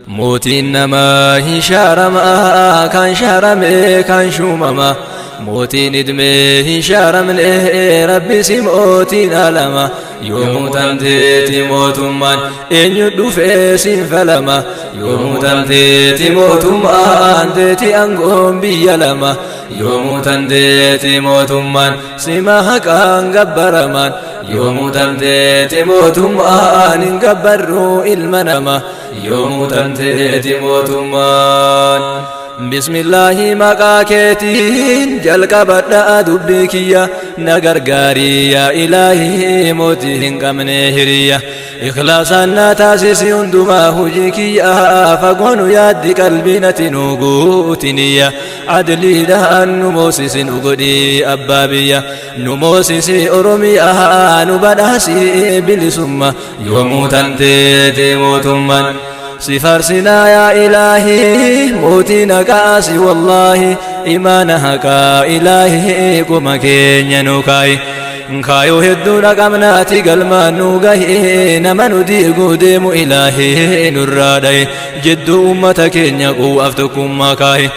Mootiin namaa hin shaaramaa kan shaaramee kan shuumamaa mootiin idmee hin shaaramne rabbisi mootiin alama yoomuu tanteeti mootummaan eenyu dhufee siin falama yoomuu tanteeti mootummaan teeti aangoon biyya lama yoomuu tanteeti mootummaan sima haqaan gabbaramaan yoomuu tanteeti mootummaan hin gabbarruu ilma nama yoomuu tanteeti mootummaan. Bismillaahi maqaa keetiin jalqabadhaa dubbii kiyya na gargaarii yaa ilaahii mootii hin qabne hiriyya ikhlaasaan na taasisi hundumaa hojii kiyya fagoonu yaaddi qalbii nati nu guutiniyya adliidhaan nu moosisi nu godhii abbaa biyya nu moosisi oromiyaa nu badhaasi bilisumma yoomuu tanteeti mootummaan. Si faarsinaa yaa ilaahii mootii naqaasi wallaahi imaana haqaa ilaahii qoma keenya nu kaayi kaayoo hedduu dhaqabnaati galmaan nu gahi nama nu diiguu deemu ilaahii nurraa dhaye jidduu ummata keenya quwwaaf tokkummaa kaayi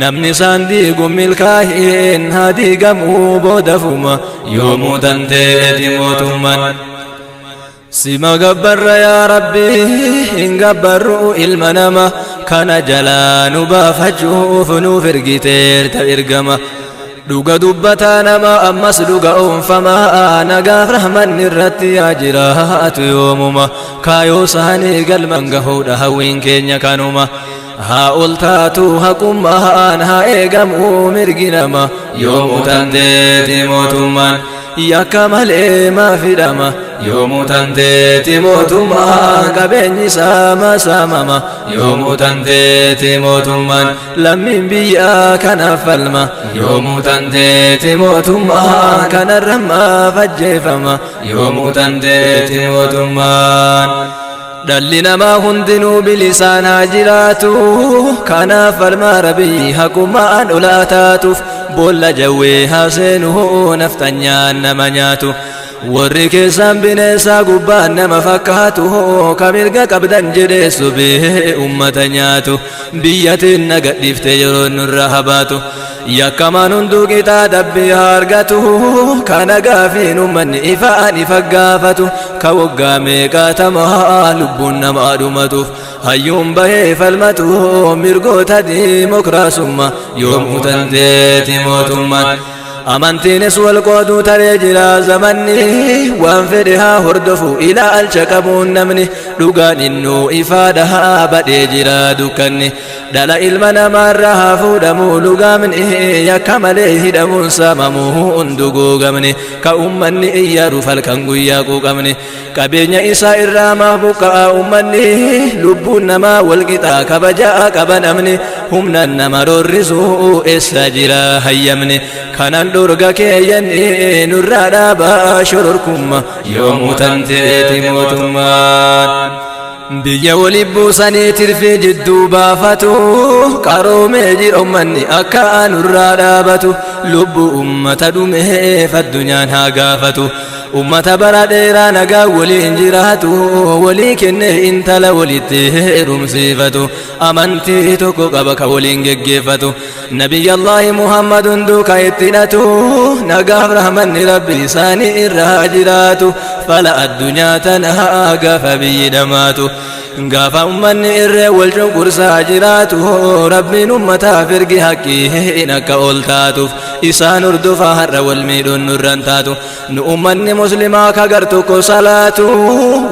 namni isaan diigu milkaahin haa diigamuu boodafuma yoomuu tanteeti mootummaan. Sima gabbarra yaa Rabbi hin gabbarru ilma nama kana jalaa nu baafachuuf nuuf ergiteerta ergama. Dhuga dubbataa nama ammas dhuga oonfamaa nagaaf rahmanni irratti yaa jiraatu yoomuma kaayoo isaanii galman gahuudha hawwiin keenya kanuma. Haa ol taatu haqummaan haa eegamuu mirgi nama yoomuu tanteeti mootummaan yakka malee maa fidhama yoomuu tanteeti mootummaan qabeenyi isaa maa saamama yoomuu tanteeti mootummaan lammiin biyyaa kanaaf falma yoomuu tanteeti mootummaan kanarra maaf ajjeefama yoomuu tanteeti mootummaan. Dhalli namaa hundinuu bilisaan haa jiraatu kanaaf falmaa rabbii haqummaan olaa taatuuf boolla jawwee haa seenuu naftanyaan nama nyaatu. Warri keessaan bineensaa gubbaan nama fakkaatu ka mirga qabdan jedhee sobee ummata nyaatu biyyatiin naga dhiifte yeroo nurra habaatu. Yakkamaan hunduu qixaa dabbii haa argatu kana gaafiin ummanni ifaan ifa gaafatu ka waggaa meeqaatamaa lubbuun namaa dhumatuuf hayyuun bahee falmatu mirgoota diimokiraasummaa yoomuu tanteeti mootummaan. Amantiinis wal qooduu taree jira zamanni waan fedhe haa hordofu ilaalcha qabuun namni dhugaan innuu ifaadha haa badhee jira dukkanni dhala ilma namaarra haa fuudhamuu lugaamni yakka malee hidhamuun saamamuu hunduguugamni ka ummanni iyyaaruuf halkan guyyaa quuqamni qabeenya isaa irraa maaf buqqa'a ummanni lubbuun namaa walqixaa kabajaa qaba namni humnaan nama roorrisuu eessa jira hayyamni kanan dhorga keeyyanni nurraa dhaabaa shororkumma yoomuu tanteeti mootummaan. Biyya wali buusanii tirfii jidduu baafatu qaroomee jira ummanni akka nurraa dhaabatu lubbuu ummata dhumeef addunyaan haa gaafatu. Ummata bara dheeraa nagaa waliin jiraatu walii kennee intala walitti heerumsiifatu amantii tokko qaba ka waliin geggeeffatu Nabiyyallaahi Muhammad hunduu ka itti hidhatu nagaaf rahmanni rabbi isaanii irraa jiraatu fala addunyaa tanaa gaafa biyyi dhamaatu gaafa ummanni irree wal cunqursaa jiraatu rabbiin ummataaf ergi haqqiin akka ol taatuuf isaan hordofaa har'a wal miidhuun nurran taatu nu ummanni muslimaa ka gar tokko salaatu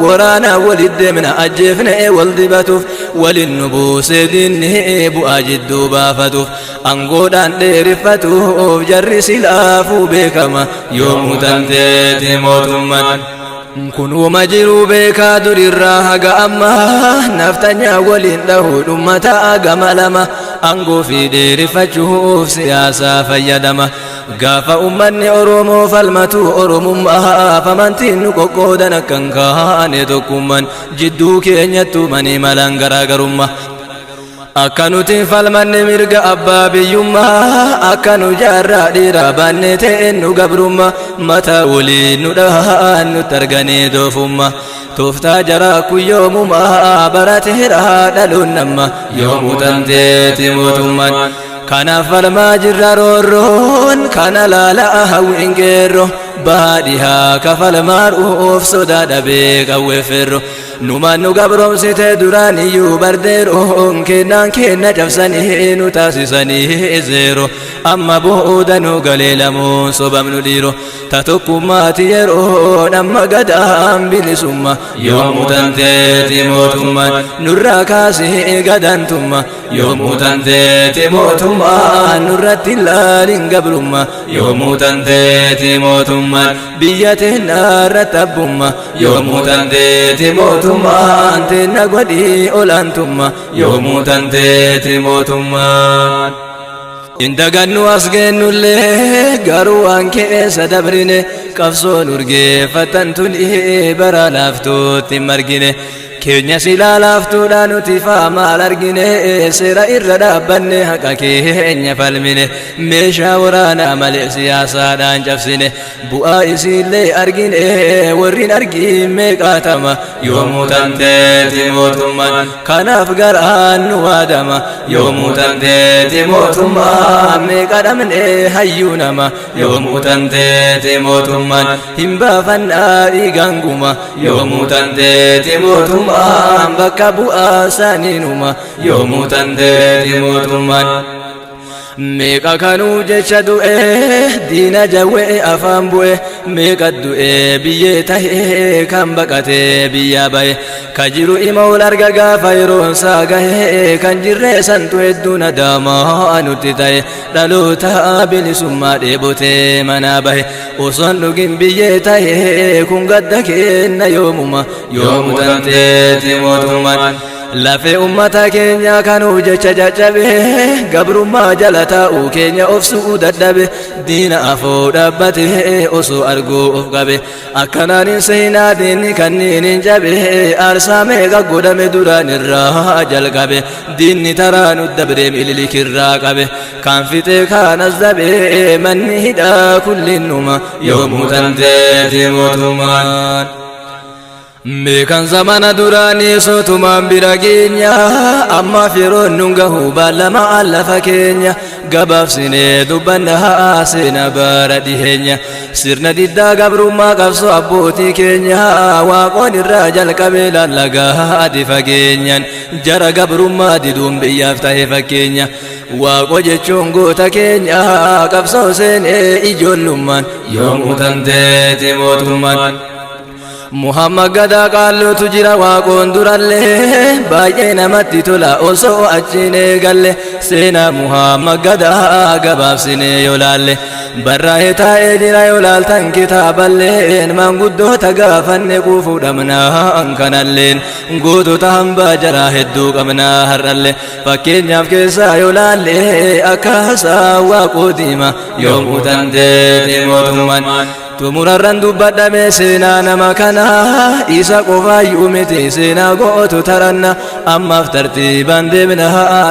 waraanaa walit deemna ajjeefne wal dibatuuf walin nu buusee diinni bu'aa jidduu baafatuuf angoodhaan dheeriffatuuf jarri silaafuu beekama yoomuu tanteeti mootummaan. Kunuma jiruu beekaa durirraa haga ammaa naftanyaa waliin dhahuu dhummata gama lama aangoo fi dheerifachuuf siyaasaa fayyadama. Gaafa ummanni Oromoo falmatu Oromummaaf amantiin nu qoqqoodan akka hin kaane tokkummaan jidduu keenyattu manii malaan garaagarummaa. Akka nuti hin falmanne mirga abbaa biyyummaa, akka nu jaarraa dhiiraa baanne ta'een nu gabrummaa, mataa waliin nu dhahaan nutti arganii doofummaa. Tooftaa jaraa kun yoomumaa barateera dhaloon nama, yoomuu tanteeti mootummaan. Kanaaf falmaa jirra roorroon kana laalaa hawwiin qeerroo, baadhihaa kafalmaaruuf sodaa dhabee qawwee ferro. Numaan nu gabroomsite duraan iyyuu bardeeroon, kennaan kenna cabsanii nu taasisanii zeero. Amma booda nu galee lamuun sobamnu dhiiro, ta tokkummaati yeroon amma gadaan bilisumma, yoomuu tanteeti mootummaan nurraa kaasee gadantumma, yoomuu tanteeti mootummaan nurratti ilaalin gabrumma, yoomuu tanteeti mootummaan biyya teenna irratti abbumma, yoomuu tanteeti mootummaan teenna godhii olaantumma, yoomuu tanteeti mootummaan. Indagannu as geennullee garuu waan keessa dabrine, qabsoon urgeeffatan tuni bara laaftuutti margine. Keenya silaa laaftuudha nuti faa maal argine, seera irra dhaabbanne haqa keenya falmine, meeshaa waraanaa malee siyaasaadhaan cabsine, bu'aa isiillee argine warrin argin meeqaatama, yoomuu tanteeti mootummaan kanaaf garaan nu waadama, yoomuu tanteeti mootummaan meeqa dhabne hayyuu nama, yoomuu tanteeti mootummaan hin baafannaa dhiigaan guma, yoomuu tanteeti mootummaan bakka bu'aa isaaniinuma, yoomuu tanteeti mootummaan. Meeqa kanuu jecha du'e diina jawwee afaan bu'e, meeqa du'e biyyee tahee kan baqatee biyyaa bahe, ka jiru ima ol arga gaafa yeroon isaa gahe, kan jirree santu hedduu nadaamaa nutti ta'e, dhaloota bilisummaa dheebotee manaa bahe, osoon dhugin biyyee tahee kun gadda kenna yoomuma, yoomuu tanteeti mootummaan. Lafee ummata keenya kanuu jecha caccabe, gabrummaa jala taa'uu keenya obsuu dadhabe, diina afoo dhaabbate osoo arguu of qabe, akkanaan hin seenaa diinni kanneen hin cabe, aarsaa meeqa godhame duraan irraa jalqabe, diinni taraa nu dabree mililikirraa qabe, kan fixee kaanas dabe manni hidhaa kullinnuma, yoomuu tanteeti mootummaan. Meekan zamana duraanii sootumaan bira keenya, ammaaf yeroon nun gahu baallama lafa keenya, gabaabsinee dubbannaa seenaa bara dhiheenya, sirna diddaa gabrummaa qabsoo abbootii keenya, waaqoon irraa jalqabee lallagaa adi fageenyaan jara gabrummaa diduun biyyaaf ta'e fakkeenya, waaqoo jechuun goota keenya qabsoo seenee ijoollummaan, yoomuu tanteeti mootummaan. Muhammad Gadaa qaalluutu jira waaqoon durallee, baay'ee namatti tola osoo achiin eegalle, seenaa Muhammad Gadaa gabaabsinee yoo laalle, barraa'ee taa'ee jira yoo laaltan kitaaballeen, maanguddoota gaafanne quufuu dhabnaa kanalleen, gootota hambaa jaraa hedduu qabnaa har'alle, fakkeenyaaf keessaa yoo laalle akkaasaa waaqoo diima, yoomuu tanteeti mootummaan. Xumurarran dubbadhame seenaa nama kana, isa qofaayyuu miti seenaa gootu taranna, ammaaf tartiibaan deemna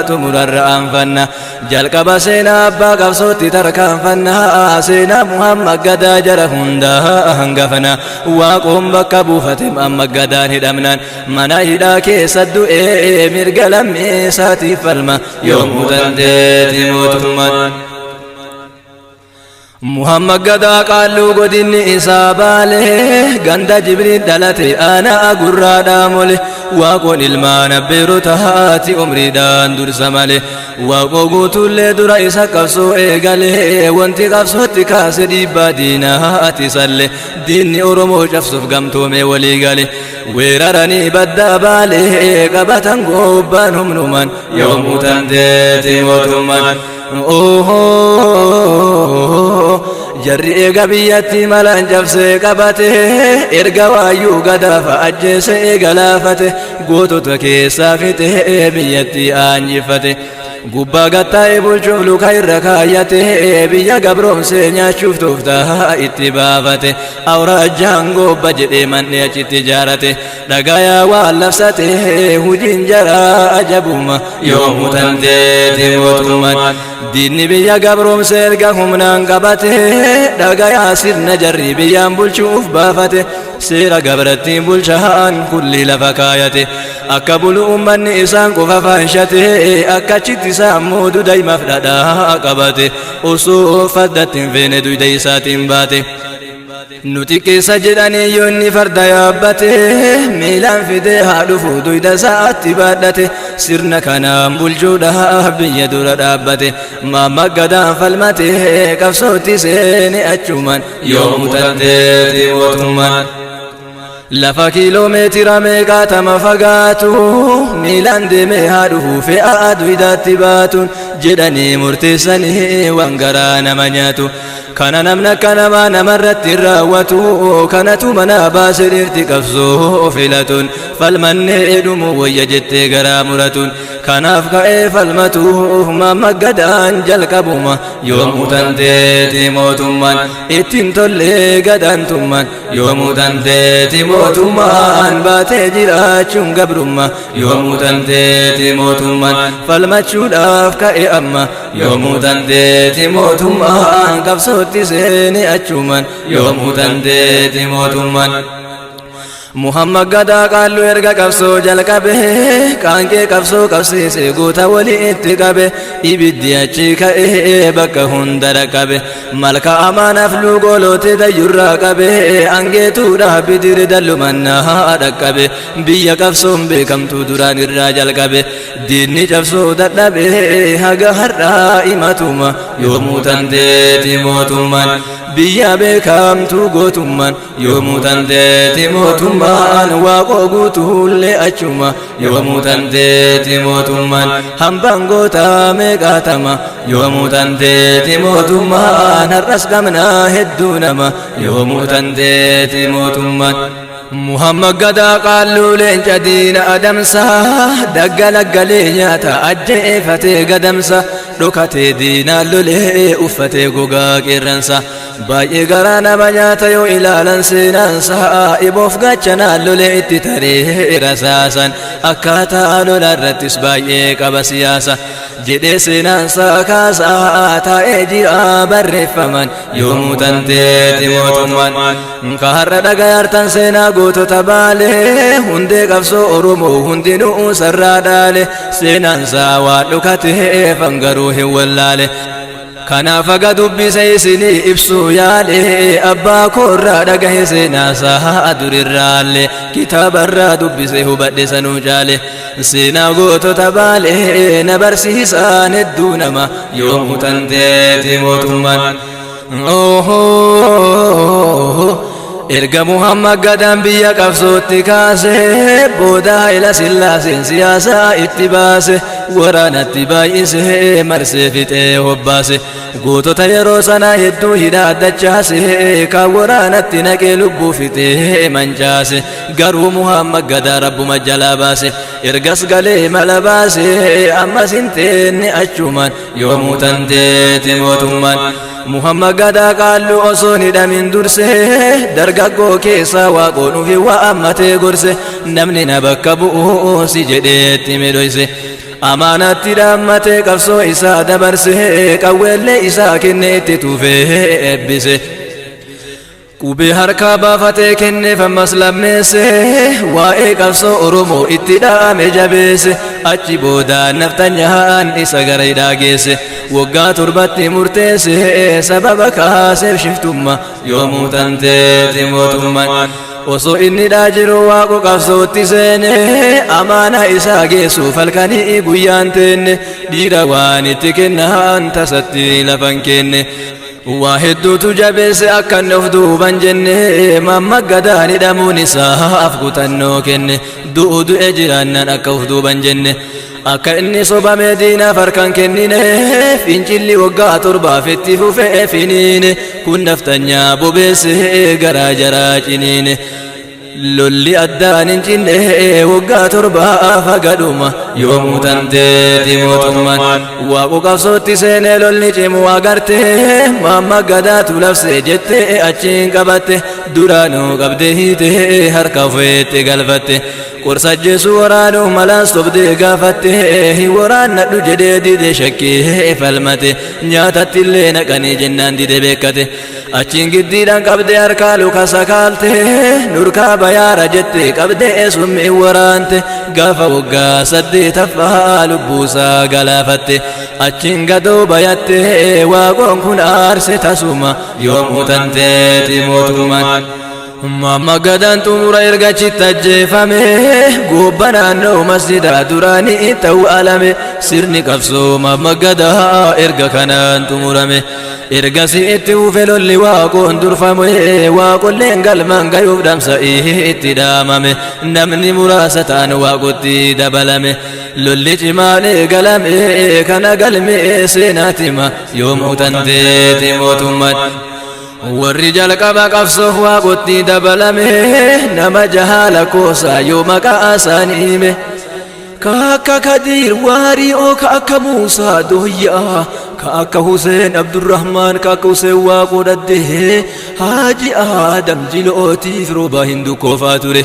xumurarra aanfanna, jalqaba seenaa abbaa qabsootti tarkaanfanna, seenaa Muhammad Gadaa jara hundaa hangafana, waaqoon bakka buufate Muhammad Gadaan hidhamnaan mana hidhaa keessa du'ee mirga lammii isaatiif falma, yoomuu tanteeti mootummaan. Muhammad Gadaa qaalluu godinni isaa baale, ganda Jibriil dhalate aanaa gurraadhaa mole, waaqoon ilmaan abbeerota haati umriidhaan dursa male, waaqoo guutuullee dura isa qabsoo eegale, wanti qabsootti kaase dhiibbaa diinaati salle, diinni Oromoo cabsuuf gamtoomee walii gale, weeraranii baddaa baale qabatan gobbaan humnumaan, yoomuu tanteeti mootummaan. Jarri eega biyyatti malaan cabsee qabate, erga waayyuu gadaafa ajjeese galaafate, gootota keessaa fixe biyyatti aanjifate. Gubbaa gattaa'ee bulchuuf luka irra kaayyate, biyya gabroomsee nyaachuuf tooftaa itti baafate. Awraajjaan gobba jedhee manni achitti ijaarate, dhagayaa waan labsate hujiin jaraa ajabuma. Yoomuu tanteeti mootummaan diinni biyya gabroomsee erga humnaan qabate, dhagayaa sirna jarri biyyaan bulchuuf baafate, seera gabrattiin bulchaan kulli lafa kaayate, akka bulu ummanni isaan qofa faanshate, akkachitti isaan dudaymaaf dhadhaa qabate, osoo fardatti hin feene duyda isaatiin baate. Nuti keessa jedhanii yoo inni farda yaabbate, miilaan fidee haa dhufu duyda isaatti baadhate. Sirna kanaan bulchuudhaaf biyya dura dhaabbate, Maamma Gadaan falmate qabsootti seene achumaan. Yoomuu tanteeti mootummaan. Lafa kiiloomeetira meeqaatama fagaatu miilaan deemee haa dhufu fe'aa duydaatti baatuun jedhanii murteessanii waan garaa nama nyaatu. Kana namni akka namaa namarratti hin raawwatu, kanatu mana baase dhiirti qabsoo filatuun, falmannee dhumu wayya jettee garaa muratuun. Kanaaf ka'ee falmatu Maamma Gadaan jalqabuma. Yoomuu tanteeti mootummaan ittiin tollee gadaantummaan. Yoomuu tanteeti mootummaan baatee jiraachuun gabrummaa. Yoomuu tanteeti mootummaan falmachuudhaaf ka'e amma. Yoomuu tanteeti mootummaan qabsootti seene achumaan. Yoomuu tanteeti mootummaan. Muhammad Gadaa Qaalluu erga qabsoo jalqabe, qaanqee qabsoo qabsiise goota walii itti qabe, ibiddi achi ka'ee bakka hunda dhaqqabe. Malka amaanaaf luugoloote dayyurraa qabe, angeetuudhaaf bidiri dallumannaa dhaqqabe, biyya qabsoon beekamtuu duraan irraa jalqabe, diinni cabsoo dadhabe haga har'aa himatuma. Yoomuu tanteeti mootummaan biyya beekamtuu gootummaan. Yoomuu tanteeti mootummaan waaqoo guutuullee achuma. Yoomuu tanteeti mootummaan hambaan gootaa meeqaatama. Yoomuu tanteeti mootummaan har'as qabnaa hedduu nama. Yoomuu tanteeti mootummaan. Muhammad Gadaa Qaalluu leenca diina adamsa, daggalaggalee nyaata ajjeefatee gadamsa, dhokatee diinaan lolee uffatee gogaa qeerransa. Baay'ee garaa nama nyaata yoo ilaalan seenaansa, iboof gaachanaan lolee itti taree rasaasan, akkaataa lola irrattis baay'ee qaba siyaasa jedhee seenaansa kaasaa taa'ee jira barreeffaman. Yoomuu tanteeti mootummaan. Ka har'a dhagayaartan seenaa gootota Baalee, hundee qabsoo Oromoo hundinuu sarraa dhaale, seenaansaa waan dhokateef hangaruu hin wallaale. Kanaaf aga dubbise isinii ibsuu yaale, abbaa koorraa dhagahe seenaasaa durirraalle, kitaabarraa dubbise hubadhe sanuu caale. Seenaa gootota Baalee na barsiisaan hedduu nama. Yoomuu tanteeti mootummaan. Erga Muhammad Gadaan biyya qabsootti kaase booda, Haayila Sillaaseen siyaasaa itti baase, waraanatti baay'isee marsee fixee hobbaase. Gootota yeroo sanaa hedduu hidhaa addachaase, kan waraanatti naqee lubbuu fixee mancaase. Garuu Muhammad Gadaa rabbuma jalaa baase, ergas galee mala baase, ammas hin teenne achumaan. Yoomuu tanteeti mootummaan. Muhammad Gadaa Qaalluu osoo hin hidhamin durse, dargaggoo keessaa waaqoon ufi waa ammatee gorse, namni na bakka bu'uu si jedheetti midhoyse. Amaanatti dhaammatee qabsoo isaa dabarse, qawweellee isaa kenne itti tuufee eebbise. Qubee harkaa baafatee kenneef ammas lammeesse, waa'ee qabsoo Oromoo itti dhaame jabeesse. Achi booda naftanyaan isa gara hidhaa geesse, waggaa 7tti murteesse, sababa kaaseef shiftummaa. Yoomuu tanteeti mootummaan. Osoo inni dhaa jiru waaqo qabsootti seene, amaana isaa geessuuf halkanii guyyaan teenne, dhiira waan itti kennaan tasatti lafan kenne. Waa hedduutu jabeesse akka inni of duuban jenne, Maamma Gadaan hidhamuun isaaf kutannoo kenne. Du'u du'e jiraannaan akka uf duuban jenne akka inni sobame diinaaf harkaan kennine fincilli waggaa 7 itti fufee finiine kun naftanyaa bobeessee garaa jaraa ciniine lolli addaan hin cinne waggaa 7 hagadhuma yoomuu tanteeti mootummaan waaqu qabsootti seenee lolli cimu agarte maamma gadaatu labse jettee achiin qabatte duraanuu qabdee hiitee harka ofeetti galfatte qorsa jeesu waraanuu malaan sobdee gaafatte waraannadhu jedhee dide shakkii falmate nyaatatti illee naqanii jennaan dide beekkate achiin giddiidhaan qabdee harkaa luka sakaalte nurkaa bayaara jette qabdee summii waraante gaafa waggaa 8ffaa lubbuusaa galaafatte achiin gadoo bayatte waaqoon kun aarse tasuma yoomuu tanteeti mootummaan. Mamma gadaan xumura erga achitti ajjeefame gobba naannoo masjidaa duraanii ta'uu alame sirni qabsoo mamma gadaa erga kanaan xumurame ergasii itti ufe lolli waaqoon durfame waaqolleen galmaan gayuuf dhamsa'ii itti dhaamame namni muraasa ta'an waaqotti dabalame lolli cimaan eegalame kana galmee seenaatima yoomuu tanteeti mootummaan. Warri jalqaba qabsoof waaqotti dabalame nama jahala koosaa yoo maqaa isaanii hime ka akka Kadiir Waari'oo ka akka Muusaa Dooyyaa ka akka Huseen Abdurrahmaan ka akka Huseen Waaqoo Daddee Haaji Aadam Jilootiif rooba hin dukkoofaa ture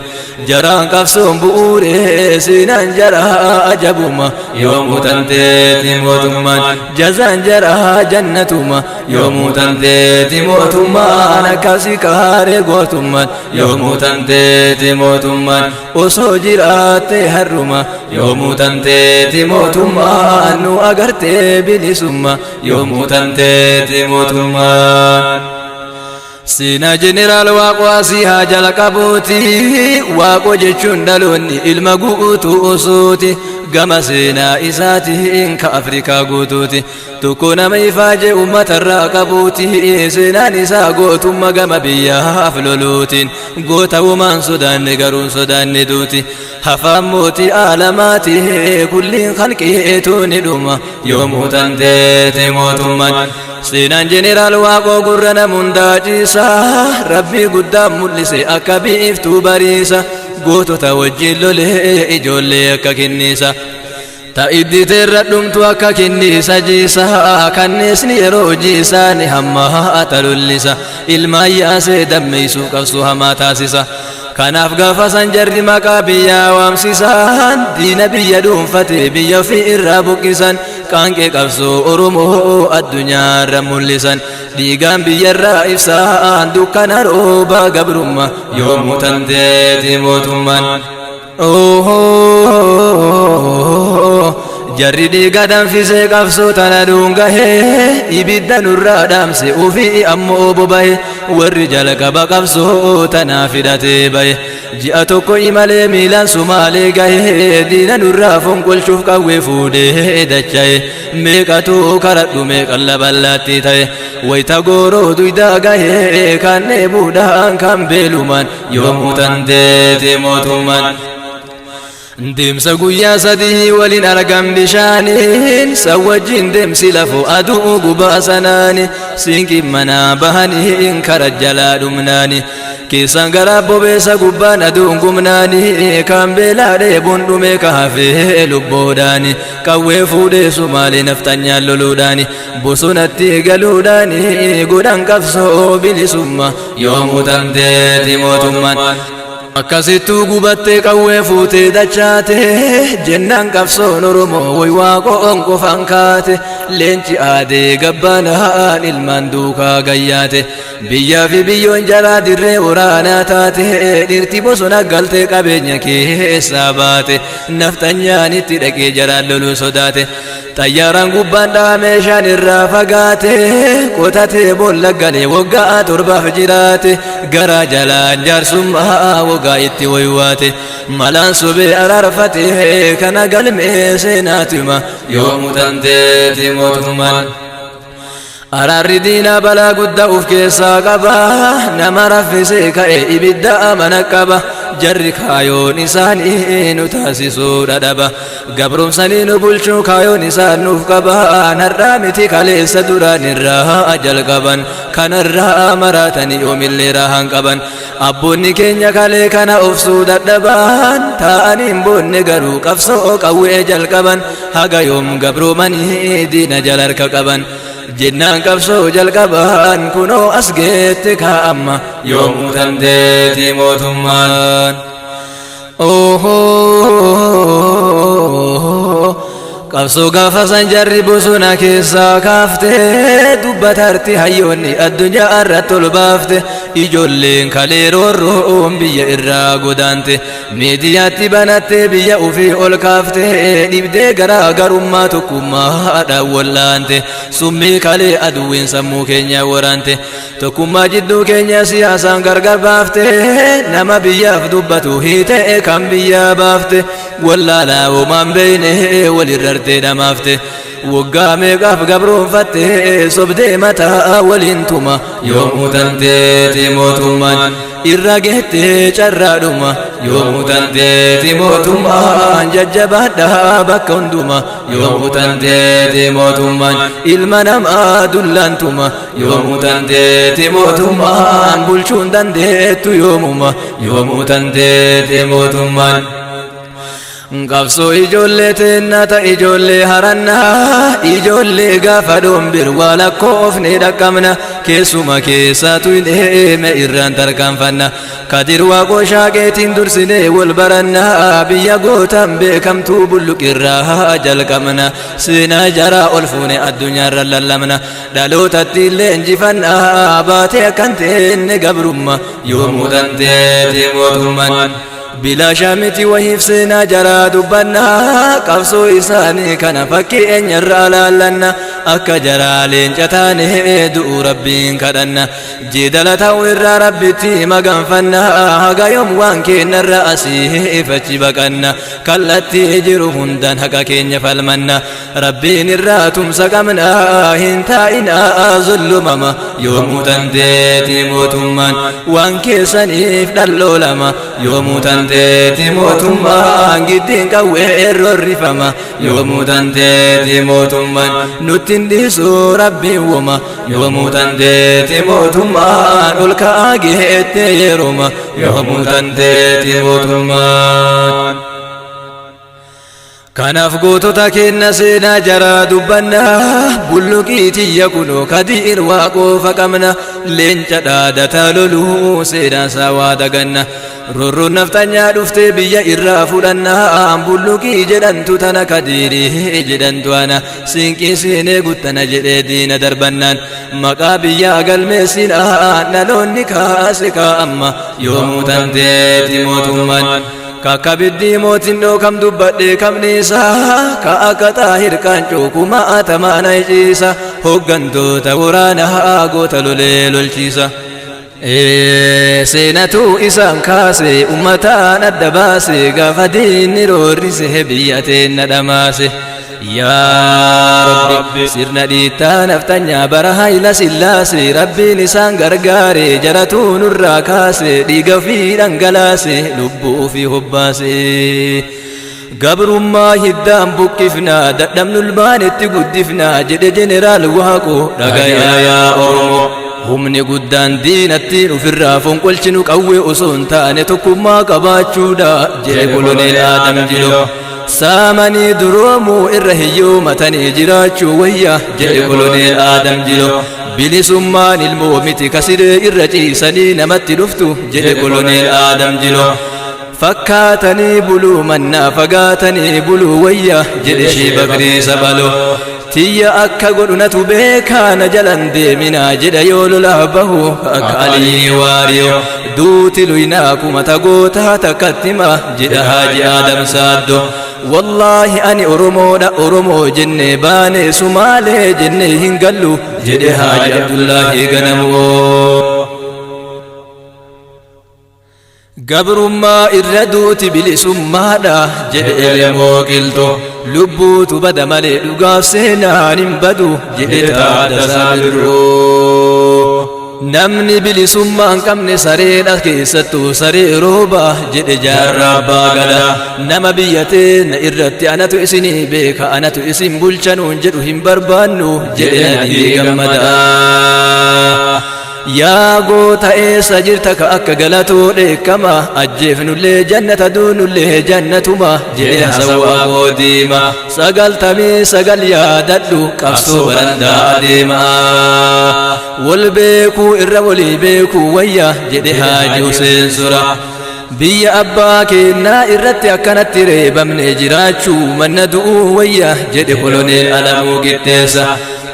jaraan qabsoon bu'uure seenaan jaraa ajabuma yoomuu tanteeti mootummaan jazaan jaraa jannatuma yoomuu tanteeti mootummaan akkasi kaaree gootummaan yoomuu tanteeti mootummaan osoo jiraatte harruma yoomuu tanteeti mootummaan nu agartee bilisumma yoomuu tanteeti mootummaan. Seenaa jeneraal Waaqoo asii haa jalqabuuti waaqoo jechuun dhaloonni ilma guutuu osuuti gama seenaa isaatiin ka Afrikaa guutuuti tokko nama ifaajee uummatarraa qabuuti seenaan isaa gootummaa gama biyyaaf loluutiin goota uumaan sodaanne garuun sodaanne duuti hafaan mootii aalamaati kulliin kalqiituu ni dhuma yoomuu tanteeti mootummaan. Seenaan jeneraal Waaqoo gurra namuundaa ciisa rabbii guddaan mul'ise akka biiftuu bariisa gootota wajjin lolee ijoollee akka kenniisa ta'iddi teerra dhumtu akka kenniisa jiisa kanneesni yeroo jiisaa ni hammaa talullisa ilmaan yaasee dammeessuu qabsoo hamaa taasisa kanaaf gaafa san jarri maqaa biyyaa waamsisan diina biyya dhuunfate biyya ofii irraa buqqisan qaanqee qabsoo Oromoo addunyaarra mul'isan dhiigaan biyyarraa ibsaan dukkana roobaa gabrummaa yoomuu tanteeti mootummaan. Jarri dhiiga danfisee qabsoo tana dhuungahee ibidda nurraa dhaamse ofii ammoo bobahe warri jalqaba qabsoo tanaa fidatee bahe ji'a tokko imalee miilaan Sumaalee gahee diina nurraa fonqolchuuf qawwee fuudhee dacha'e meeqatu karadhu meeqan laballaatti ta'e wayita gooroo duydaa gahee kan dheebuudhaan kan beelumaan yoomuu tanteeti mootummaan. Deemsa guyyaa 3 waliin argan bishaaniin san wajjin deemsi lafoo aduu gubaa sanaani siinqii manaa bahanii kara jalaa dhumnaani keessan gara bobeessa gubbaan aduun gumnaani kan beelaa dheebuun dhume ka hafee lubboodhaani qawwee fuudhee Sumaalee naftanyaan loluudhaani bosonatti galuudhaani godhan qabsoo bilisummaa yoomuu tanteeti mootummaan. Akkasittuu gubattee qawwee fuutee dachaate jennaan qabsoon Oromoo way waaqoon qofaan kaate leenci aadee gabbaanaan ilmaan duukaa gayyaate biyyaa fi biyyoon jalaa dirree waraanaa taate dhirti bosona galtee qabeenya keessaa baate naftanyaan itti dhaqee jalaan loluu sodaate xayyaaraan gubbaan dhahaa meeshaan irraa fagaate qotatee boolla galee waggaa 7 jiraate garaa jalaan jaarsummaa waggaa itti waywaate malaan sobee araarfate kana galmee seenaatima yoomuu tanteeti mootummaan. Araarri diinaa balaa guddaa uf keessaa qaba nama raffisee ka'e ibidda amana qaba Jarri kaayoon isaanii nu taasisuu dhadhaba. Gabromsanii nu bulchuu kaayoon isaan nuuf qaban. Har'aa miti kaleessa duraan irraa jalqaban. Kanarraa maraatanii yoomillee rahan qaban. Abboonni keenya kalee kana obsuu dadhaban. Taa'anii hin boonne garuu qabsoo qawwee jalqaban. Haga yoom gabroomanii diina jala harka qaban. Jennaan qabsoo jalqaban kunoo as geette kaa'amma yoomuu dandeetii mootummaan. Qabsoo gaafa san jarri bosona keessaa kaafte dubbatarti hayyoonni addunyaa irratti ol baafte ijoolleen kalee roorroon biyya irraa godaante miidiyaatti banatte biyya ofii ol kaafte dhibdee garaa garummaa tokkummaadhaan wallaante summii kalee aduwwiin sammuu keenya waraante tokkummaa jidduu keenya siyaasaan gargar baafte nama biyyaaf dubbatu hiite kan biyyaa baafte wallaalaa homaan beeyne walirrartee dhamaafte waggaa meeqaaf gabroonfatte sobdee mataa waliin tuma yoomuu tanteeti mootummaan irra geettee carraadhuma yoomuu tanteeti mootummaan jajjabaadhaa bakka hunduma yoomuu tanteeti mootummaan ilma namaa dullaantuma yoomuu tanteeti mootummaan bulchuun dandeettu yoomuma yoomuu tanteeti mootummaan. Qabsoo ijoollee teennata ijoollee harannaa ijoollee gaafa dhombir waa lakkoofne dhaqqabna keessuma keessaatu hin eeme irraan tarkaanfanna Kadir Waaqoo shaaqeetiin dursinee wal barannaa biyya gootaan beekamtuu bulluqirraa jalqabna seenaa jaraa ol fuune addunyaarra lallabna dhalootatti illee injifannaa baatee akkan teenne gabrumma yoomuu dandeetii mootummaan. Bilaashaa miti wahiif seenaa jaraa dubbannaa qabsoo isaanii kana fakkii eenyarraa laallanna akka jaraa leenca taane du'u rabbiin kadhanna jeedala ta'u irraa rabbitti maganfanna haga yoom waan keenyarra asii fachi baqanna kallattii jiru hundaan haqa keenya falmanna rabbiin irraa tumsa qabna hin taa'ina zullumama yoomuu dandeetii mootummaan waan keessaniif dhalloolama yoomuu dandeetii mootummaan giddiin qawwee roorrifama yoomuu dandeetii mootummaan nutti hin dhiisu rabbiin woma yoomuu dandeetii mootummaan ol ka'aa geette yeroma yoomuu dandeetii mootummaan. Kanaaf gootota keenya seenaa jaraa dubbanna bulluqii tiyya kunoo Kadiir Waaqoo faqamna leenca dhaadataa loluu seenaa isaa waa daganna Rorroon naftanyaa dhuftee biyya irraa fudhanna bulluqii jedhantu tana Kadiirii jedhantu ana siinqii siinee guttana jedhee diina darbannaan maqaa biyyaa galmeessina dhaloonni kaase kaa'amma yoomuu tanteeti mootummaan. Kakkabiddii mootiin dhoo kam dubbadhee kam dhiisa ka akka xaahir qaancoo kuma atamaana iciisa hoggantoota waraanaa goota lolee lolchiisa. Seenatu isaan kaase ummataan adda baase gaafa diinni roorrise biyya teenna dhamaase. Yaa Rabbi sirna dhiittaa naftanyaa bara Hayila Sillaase rabbiin isaan gargaare jaratuu nurraa kaase dhiiga ofii dhangalaase lubbuu ofii hobbaase. Gabrummaa hiddaan buqqifnaa dadhabnu ilmaanitti guddifnaa jedhe jeneraal Waaqoo dhagayaa yaa Oromoo. Humni guddaan diinatti ofirraa fonqolchinu qawwee osoo hin taane tokkummaa qabaachuudha jedhe koloneel Aadam Jiloo. Saamanii duroomuu irra hiyyoomatanii jiraachuu wayya jedhe koloneel Aadam Jiloo. Bilisummaan ilmoo miti kasiree irra ciisanii namatti dhuftu jedhe koloneel Aadam Jiloo. Fakkaatanii buluu mannaa fagaatanii buluu wayya jedhe Shii Bakrii Sabaloo. Tiyya akka godhu natu beekaa na jalan deeminaa jedha yoo lolaa bahu akka Alii Waariyoo. Duuti luynaa kuma tagootaa takkatti hima jedha Haaji Aadam Saaddoo. Wallaahi ani Oromoodha Oromoo jennee baane Sumaalee jennee hin gallu jedhe Haaji Abdullaahi Ganamoo. Gabrummaa irra duuti bilisummaadha jedhe Elemoo Qilxoo. Lubbuutu bada malee dhugaaf seenaan hin badu jedhe Taaddasaa Birruu. Namni bilisummaa hin qabne sareedha, keessattuu saree rooba, jedhe Jaarraa Abbaa Gadaa. Nama biyya teenya irratti anatu isinii beeka, anatu isin bulchanuun jedhu hin barbaannu, jedhe Nadhii Gammadaa. Yaa goota, eessa jirta ka akka galatoo dheekkama? Ajjeefnullee jannata, duunullee jannatuma, jedhe Hasawwaa Goodiima. 99 yaadadhu, qabsoo barandaa adeema. Wal beekuu irra walii beekuu wayya, jedhe Haaji Huseen Sura. Biyya abbaa keenyaa irratti akkanatti reebamne jiraachuu manna du'uu wayya, jedhe Koloneel Alamuu Qixxeessa.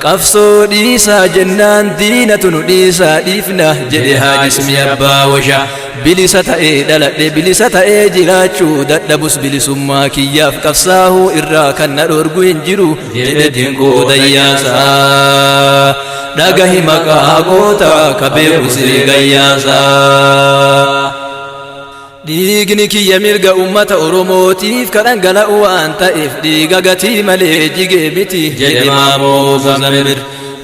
Qabsoo dhiisaa jennaan diinatu nu dhiisaa dhiifna, jedhe Haaji Ismii Abbaa Washa. Bilisa ta'ee dhaladhe, bilisa ta'ee jiraachuu dadhabus bilisummaa kiyyaaf qabsaahuu irraa kan na dhorgu hin jiru, jedhe Dinquu Dayyaasaa. Dhagahi maqaa goota ka beeku sii gayyaasaa. Dhiigni kiyya mirga ummata Oromootiif ka dhangala'u waan ta'eef dhiiga gatii malee jigee miti, jedhe Maamoo Muzammir.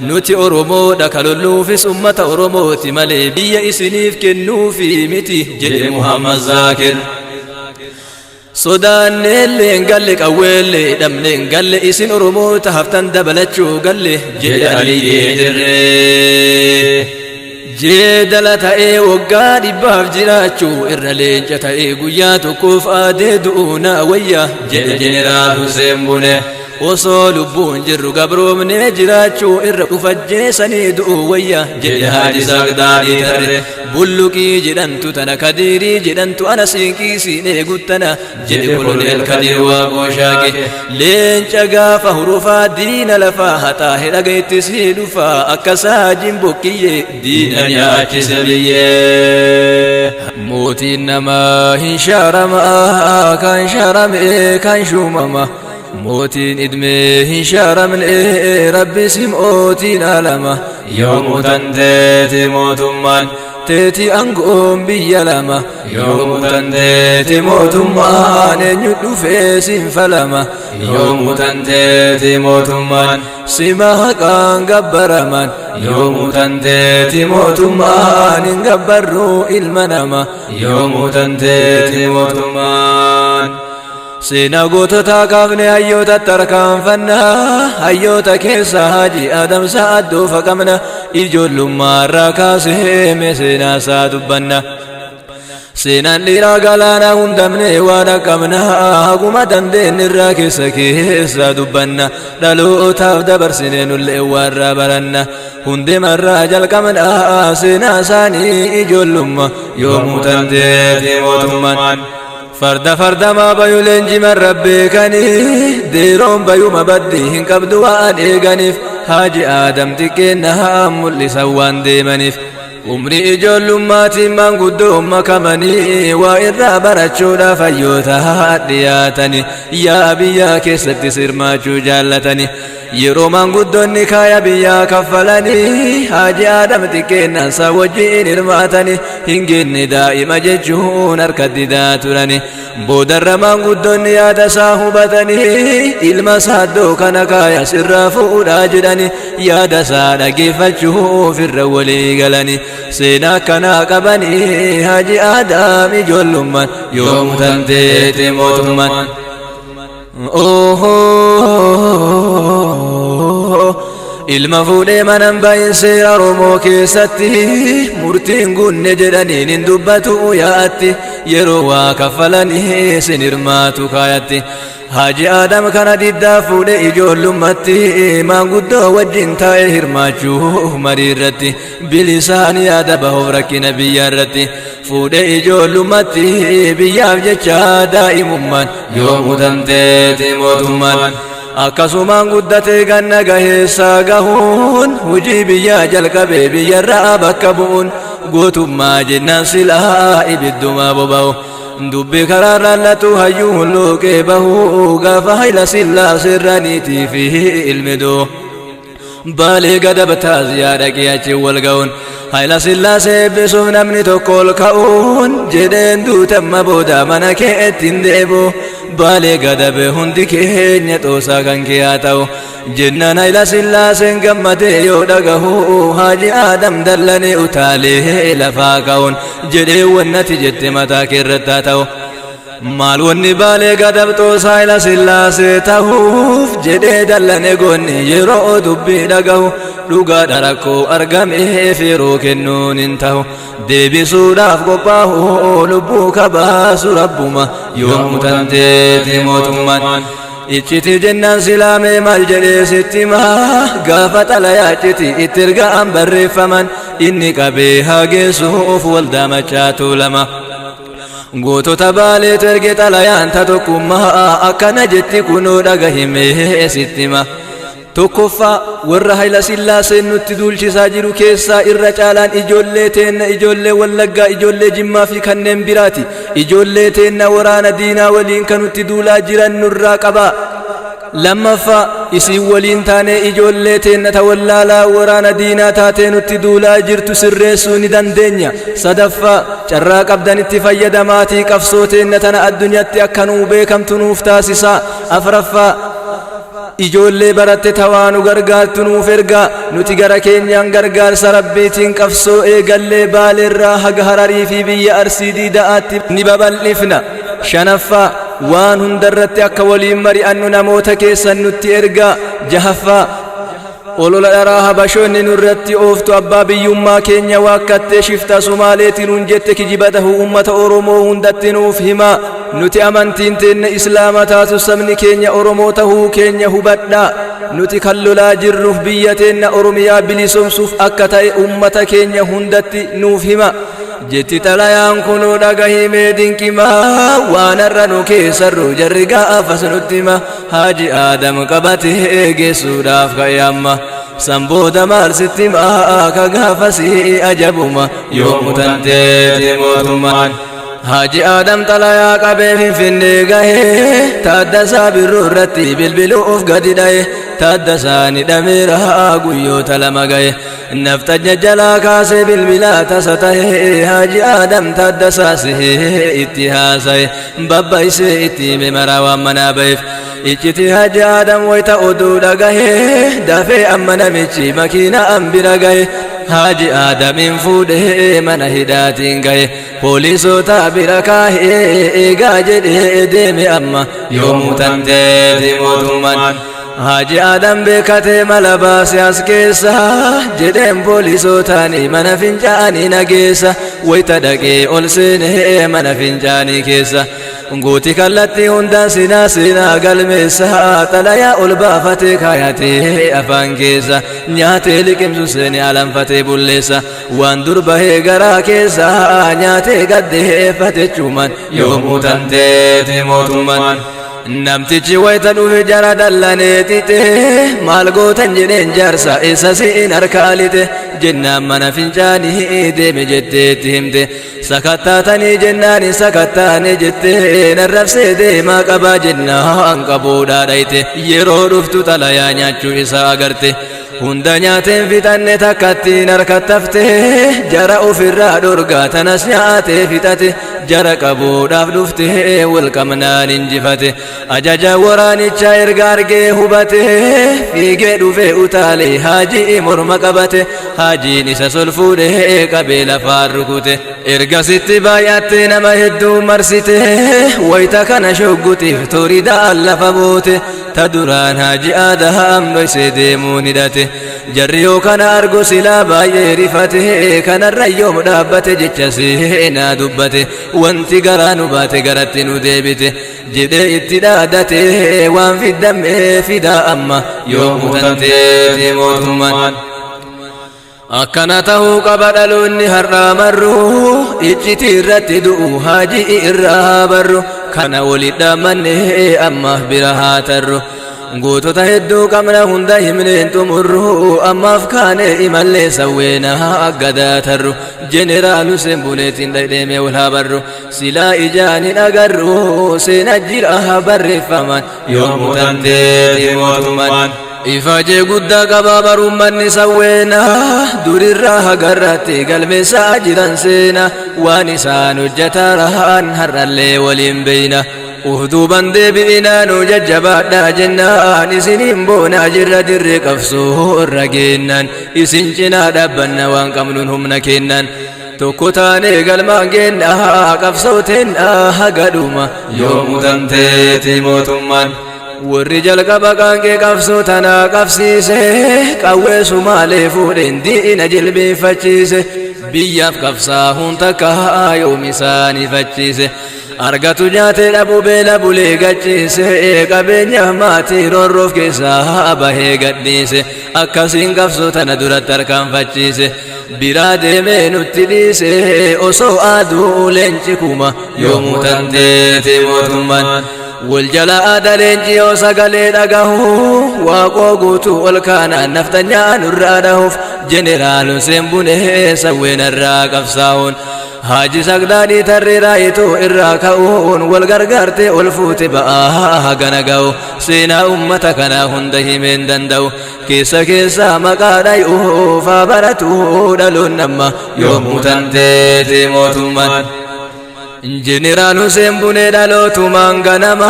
Nuti Oromoodha, ka lolluufis ummata Oromooti malee biyya isiniif kennuufi miti, jedhe Muhammad Zaakir. Sodaanneellee hin galle, qawweellee dhabne hin galle, isin Oromoota haftan dabalachuu galle, jedhe Aliyyee Dirree. Jeedala ta'ee waggaa 100f jiraachuu irra leenca ta'ee guyyaa tokkoof aadee du'uu naa wayya, jedhe Jeneraal Hussein Bune. Osoo lubbuun jirru gabroomnee jiraachuu irra ufajjeessanii du'uu wayya, jedhe Haaji Saaqdaadhii Tarre. Bulluqii jedhamtu tana, Kadiirii jedhamtu ana siinqii siinee guttana, jedhe Koloneel Kadiir Waaqoo Shaaqe. Leenca gaafa hurufaa diina lafaa haxaa hedhaga itti sii dhufaa, akka saajin bokkiyyee diina nyaachise biyyee. Mootiin namaa hin shaarama, kan shaarame kan shuumama. Mootiin idmee hin shaaramne, Rabbi si mootiin alama. Yoomuu tanteeti mootummaan, teeti aangoon biyya lama. Yoomuu tanteeti mootummaan, eenyu dhufee siin falama? Yoomuu tanteeti mootummaan, sima haqaan gabbaraman. Yoomuu tanteeti mootummaan, hin gabbarruu ilma nama. Yoomuu tanteeti mootummaan. Seenaa goototaa kaafne hayyoota tarkaanfannaa, hayyoota keessa Haaji Adamsa addoofa qabna, ijoollummaa irraa kaasee mee seenaa isaa dubbanna. Seenaan dhiiraa galaana hundamne waan qabna, haguma dandeenye irraa keessa keessa dubbanna, dhalootaaf dabarsine nullee warra baranna. Hundemarraa jalqabna seenaa isaanii ijoollummaa yoomuu tanteeti mootummaan. Farda fardamaa bayu leenjiman rabbeekanii, deeroon bayuma baddii hin qabdu waan eeganiif, Haaji Aadam xiqqeenna mul'isan waan deemaniif. Umrii ijoollummatiin maanguddoo makamanii waa irraa barachuudhaaf hayyoota dhiyaatanii, yaa biyyaa keessatti sirmaachuu jaallatanii. Yeroo maanguddoonni kaaya biyyaa kaffalanii, Haaji Aadam xiqqeennansa wajjiin hirmaatanii, hin genne daa'ima jechuun harka didaa turani. Boodarra maanguddoonni yaada isaa hubatanii, ilma saaddoo kana kaaya sirraa fuudhaa jedhani, yaada isaa dhageeffachuuf irra walii galani. Seenaa akkanaa qabanii Haaji Aadaam ijoollummaan yoomuu tanteeti mootummaan. Ilma fuudhee manan bahin seera Oromoo keessatti murtiin gunne jedhaniin hin dubbatu yaa'atti, yeroo waa kaffalanii sin hirmaatu kaayatti. Haaji Aadam kana diddaa fuudhee ijoollummaatti maanguddoo wajjin taa'ee hirmaachuu marii irratti, bilisaan yaada bahuuf rakkina biyya irratti, fuudhee ijoollummaatti biyyaaf jecha daa'imummaan yoomuu tanteeti mootummaan. Akkasumaan guddatee ganna gaheessaa gahuun hojii biyyaa jalqabee biyyarraa bakka bu'uun, gootummaa jennaan silaa ibidduma boba'u. Dubbi karaa laallatu hayyuu hulluuqee bahu, gaafa Hayila Sillaasee fi ilmi doo. Baalee gadabtaas yaa dhaqee achi wal ga'uun, Hayila Sillaasee eebbisuuf namni tokko ol ka'uun, jedheen duutamma booda mana keetti hin deebi'u. Baalee gadabe hundi keenya xoosaa kan kee haa ta'u. Jennaan Hayila Sillaaseen gammadee yoo dhagahu, Haaji Aadam dallanee utaalee lafaa ka'uun jedhee, wannati jette mataa keerratti haa ta'u. Maal wanni Baalee gadabxoosaa Hayila Sillaasee ta'uuf jedhee dallane goonni yeroo dubbii dhagahu. Dhugaadha, rakkoo argameef yeroo kennuun hin ta'u, deebisuudhaaf qophaa'u lubbuu kabaasu rabbuma. Yoomuu tanteeti mootummaan. Icciti jennaan silaamee maal jedhee sitti himaa? Gaafa xalayaa icciti itti erga'an barreeffaman inni qabee haa geessuuf waldaa Machaatu lama. Gootota Baaleetu erge xalayaan ta tokkummaa, akkana jetti, kunoo dhagahimee sitti hima. Tokkoffaa, warra Hayila Sillaaseen nutti duulchisaa jiru keessaa irra caalaan ijoollee teenna, ijoollee Wallaggaa, ijoollee Jimmaa fi kanneen biraati. Ijoollee teenna waraana diinaa waliin kan nutti duulaa jiran nurraa qabaa. Lammaffaa, isin waliin taanee ijoollee teenna ta wallaalaa waraana diinaa taatee nutti duulaa jirtu sirreessuu ni dandeenya. Sadaffaa, carraa qabdanitti fayyadamaatii qabsoo teenna tana addunyaatti akka nuu beekamtu nuuf taasisaa. Afraffaa, ijoollee baratte tawaa nu gargaartu nuuf ergaa. Nuti gara keenyaan gargaarsa Rabbiitiin qabsoo eegallee Baaleerraa haga Hararii fi biyya Arsii Diida'aatti ni babal'ifna. Shanaffaa, waan hundarratti akka waliin mari'annu namoota keessan nutti ergaa. Jahaffaa, olola dharaa Habashoonni nurratti ooftu, abbaa biyyummaa keenya waakkattee shifta Sumaaleetiin nuun jette, kijiba tahuu ummata Oromoo hundatti nuuf himaa. Nuti amantiin teenna Islaama taatu sabni keenya Oromoo tahuu keenya hubadhaa. Nuti kan lolaa jirruuf biyya teenna Oromiyaa bilisoomsuuf akka ta'e ummata keenya hundatti nuuf hima jetti xalayaan. Kunuu dhagahimee dinqimaa, waan har'a nu keessarru jarri gaafas nutti hima. Haaji Aadam qabatee geessuudhaaf ka'e amma. San booda maal sitti himaa ka gaafasii ajabuma? Yoomuu tanteeti mootummaan. Haaji Aadam xalayaa qabee Finfinnee gahee, Taaddasaa Birruu irratti bilbiluuf gadi dha'e. Taaddasaan hidhameera guyyoota 2 gahe. Nafxanya jalaa kaasee bilbilaa tasa ta'e, Haaji Aadam Taaddasaa sihee itti haasa'e, babbaisee itti hime maraa waan manaa ba'eef. Icciti Haaji Aadam wayita oduu dhagahee, dafee amma namichi makiinaa an bira gahe. Haaji Aadamin fuudhee mana hidhaatiin gahe, poolisoota bira kaahee eegaa jedhee deeme amma. Yoomuu tanteeti mootummaan. Haaji Aadam beekatee mala baase as keessa jedheen, poolisootaani mana fincaanii nageessa. Wayita dhaqee ol seenee mana fincaanii keessa, guuti kallattii hundaan sinaa seenaa galmeessa, xalayaa ol baafatee kaayatee afaan keessa, nyaatee liqimsu seene alanfatee bulleessa, waan dur bahee garaa keessa nyaatee gaddeeffate chuman. Yoomuu tanteeti mootummaan. Namtichi wayita dhufe jara dallanee xixe, maal gootan jedheen, jaarsa isa siin harkaa lixe jennaan, mana fincaanii deeme jetteetti himte. Sakattaatanii jennaan, sakattaane jettee, narrabsee deemaa qabaa jennaan, qabuudhaa dhayte. Yeroo dhuftu xalayaa nyaachuu isaa agarte. Hunda nyaateen fixanne, takkattiin harkattafte, jara ofirraa dhorgaa tanas nyaatee fixate. Jara qabuudhaaf dhufte, wal qabnaan injifate. Ajaja waraanichaa erga argee hubate, fiigee dhufee utaalee Haajii morma qabate. Haajiin isa sol fuudhee qabee lafaan rukute. Ergasitti baay'attee nama hedduu marsite. Wayita kana shoggutiif toridaan lafa buute, ta duraan Haaji Aadaam dhoysee deemuun hidhate. Jarri yoo kana argu silaa baay'ee rifate, kanarra yoom dhaabbate jecha seenaa dubbate. Wanti garaa nu baate garatti nu deebite jedhee itti dhaadate, waan fiddamee fidaa amma. Yoomuu tanteeti mootummaan. Akkana tahuu qaba dhaloonni har'aa marru, iccitii irratti du'u Haajii irraa barru. Kana walit dhaammanne ammaaf bira haa tarru. Gootota hedduu qabna, hunda himneen xumurru, ammaaf kaane imallee sawweena aggadaa tarru. Jeneraal Hussein Buneetiin dhadheeme wal haa barru, silaa ijaan hin agarru, seena jira barreeffaman. Yoomuu tanteeti mootummaan. Ifaajee guddaa qabaa barummanni sawweena, durirraa hagarratti galmeessaa jiran seena, waan isaan hojjetaraan har'allee waliin beeyna. Uf duuban deebi'inaa nu jajjabaadhaa jennaan, isiniin boonaa jirra dirree qabsoo irra geennan, isin cinaa dhaabbanna waan qabnuun humna kennan, tokko taanee galmaan geennaa qabsooteennaa haga dhuma. Yoomuu tanteeti mootummaan. Warri jalqaba qaanqee qabsoo tanaa qabsiise, qawwee sumaalee fuudheen diina jilbeeffachiise, biyyaaf qabsaahuun takka yoom isaanifachiise. Argatu nyaatee dhabu beela bulee gachiise, qabeenya maatii roorroof keessaa bahee gadhiise, akkasiin qabsoo tana duratti harkaanfachiise. Biraa deemee nutti dhiise osoo aduu leenci kuma. Yoomuu tanteeti mootummaan. Wal jala aada leenci yoo sagalee dhagahu, Waaqoo Guutuu ol kaanaan naftanyaa nurraa dhahuuf, Jeneraal Hussein Bunee sawweenarraa qabsaa'uun, Haaji Sagdaanii tarree raayituu irraa ka'uun, wal gargaartee ol fuute ba'aa hagana ga'u. Seenaa ummata kanaa hunda himeen danda'u, keessa keessaa maqaa dhayuufaa baratu dhaloon amma. Yoomuu tanteeti mootummaan. Jeneraal Hussein Bunee dhalootumaan ganama,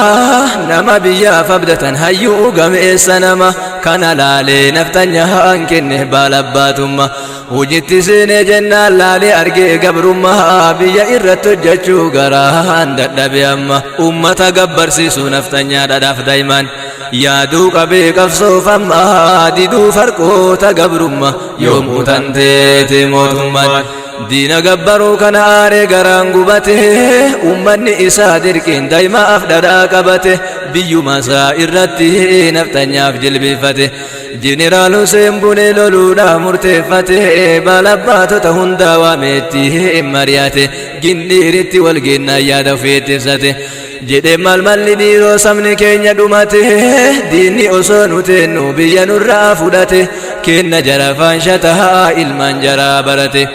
nama biyyaaf abdatan, hayyuu gameessa nama kana laalee naftanyahaan kenne baalabbaatumma. Hojitti seenee jennaan laalee argee gabrummaa, biyya irratti hojjechuu garaan dadhabe. Amma ummata gabbarsiisuu naftanyaa dhadhaaf daa'imaan yaaduu qabee qabsoofamma diduu farqoota gabrumma. Yoomuu tanteeti mootummaan. Diina gabbaruu kana aaree garaan gubate, ummanni isaa dirqiin daa'imaaf dhadhaa qabate, biyyuma isaa irratti naftanyaaf jilbeeffate. Jeneraal Hussein Bunee loluudhaaf murteeffate, balabbaatota hundaa waameetti mari'ate, Gindhiiritti wal geennaan yaada ofiitti ibsate. Jedhe, maal malli dhiiroo, sabni keenya dhumate, diinni osoo nu teennu biyya nurraa fudhate, kenna jara faanshataa ilmaan jaraa barate.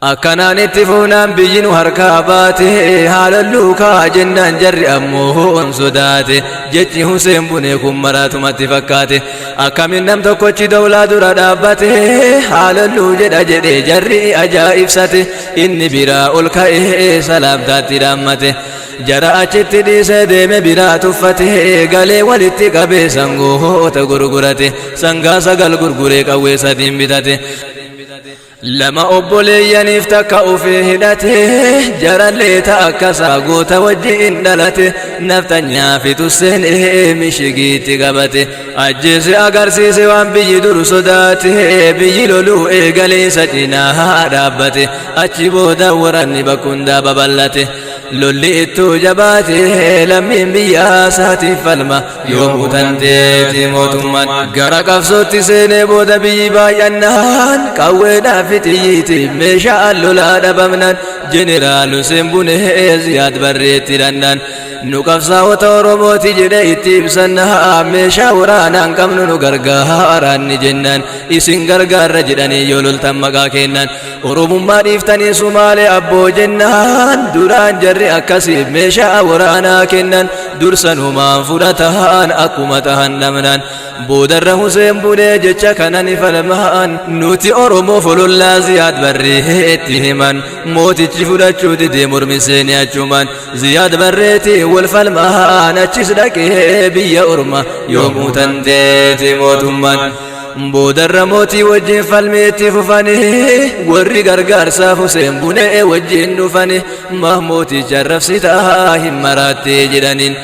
Akkanaan itti fuunaan biyyi nu harkaa baate, haala luukaa jennaan jarri ammoo on sodaate. Jechi Hussein Bunee kun maraatumatti fakkaate. Akkamin nam tokkochi dawlaa dura dhaabbate haala luu jedha jedhe jarri ajaa'ibsate. Inni biraa ol ka'ee salaamtaatti dhaammate, jara achitti dhiisee deeme, biraa tuffate, galee walitti qabee sangoota gurgurate. Sangaa 9 gurguree qawwee sadiin bitate, lama obboleeyyaniif, takka ufii hidhate. Jarallee ta akkasaa goota wajjiin dhalate, naftanyaa fitusseen mishigiitti qabate, ajjeese agarsiise waan biyyi dur sodaate. Biyyi loluu eegaleessa cinaa dhaabbate, achi booda waranni bakka hundaa babal'ate, lolli ittuu jabaate, lammiin biyyaa isaatiif falma. Yoomuu tanteeti mootummaan. Gara qabsootti seenee booda biyyi baay'annaan, qawweedhaa fi xiyyiiti meeshaa lolaa dhabamnaan, Jeneraal Hussein Bunee Ziyaad Barreetti dhandhaan, nu qabsaa'ota Oromooti jedhe itti ibsannaa, meeshaa waraanaan qabnu nu gargaaraanni jennaan, isin gargaarra jedhanii yoo loltan maqaa kennan, Oromummaa dhiiftanii Sumaalee abboo jennaan, duraan jarri akkasiif meeshaa waraanaa kennan dursanumaan fudhataan akkuma tahan dhabnaan. Boodarra Hussein Bunee jecha kana ni falmaan, nuti Oromoo folollaa Ziyaad Barreetti himan. Mootichi fudhachuu didee mormisee ni achumaan Ziyaad Barreetti wal falmaan, achis dhaqee biyya orma. Yoomuu tanteeti mootummaan. Boodarra mootii wajjin falmeetti fufanii, warri gargaarsaaf Hussein Bunee wajjin dhufanii, mooticha arrabsitaa hin maraattee jedhaniin.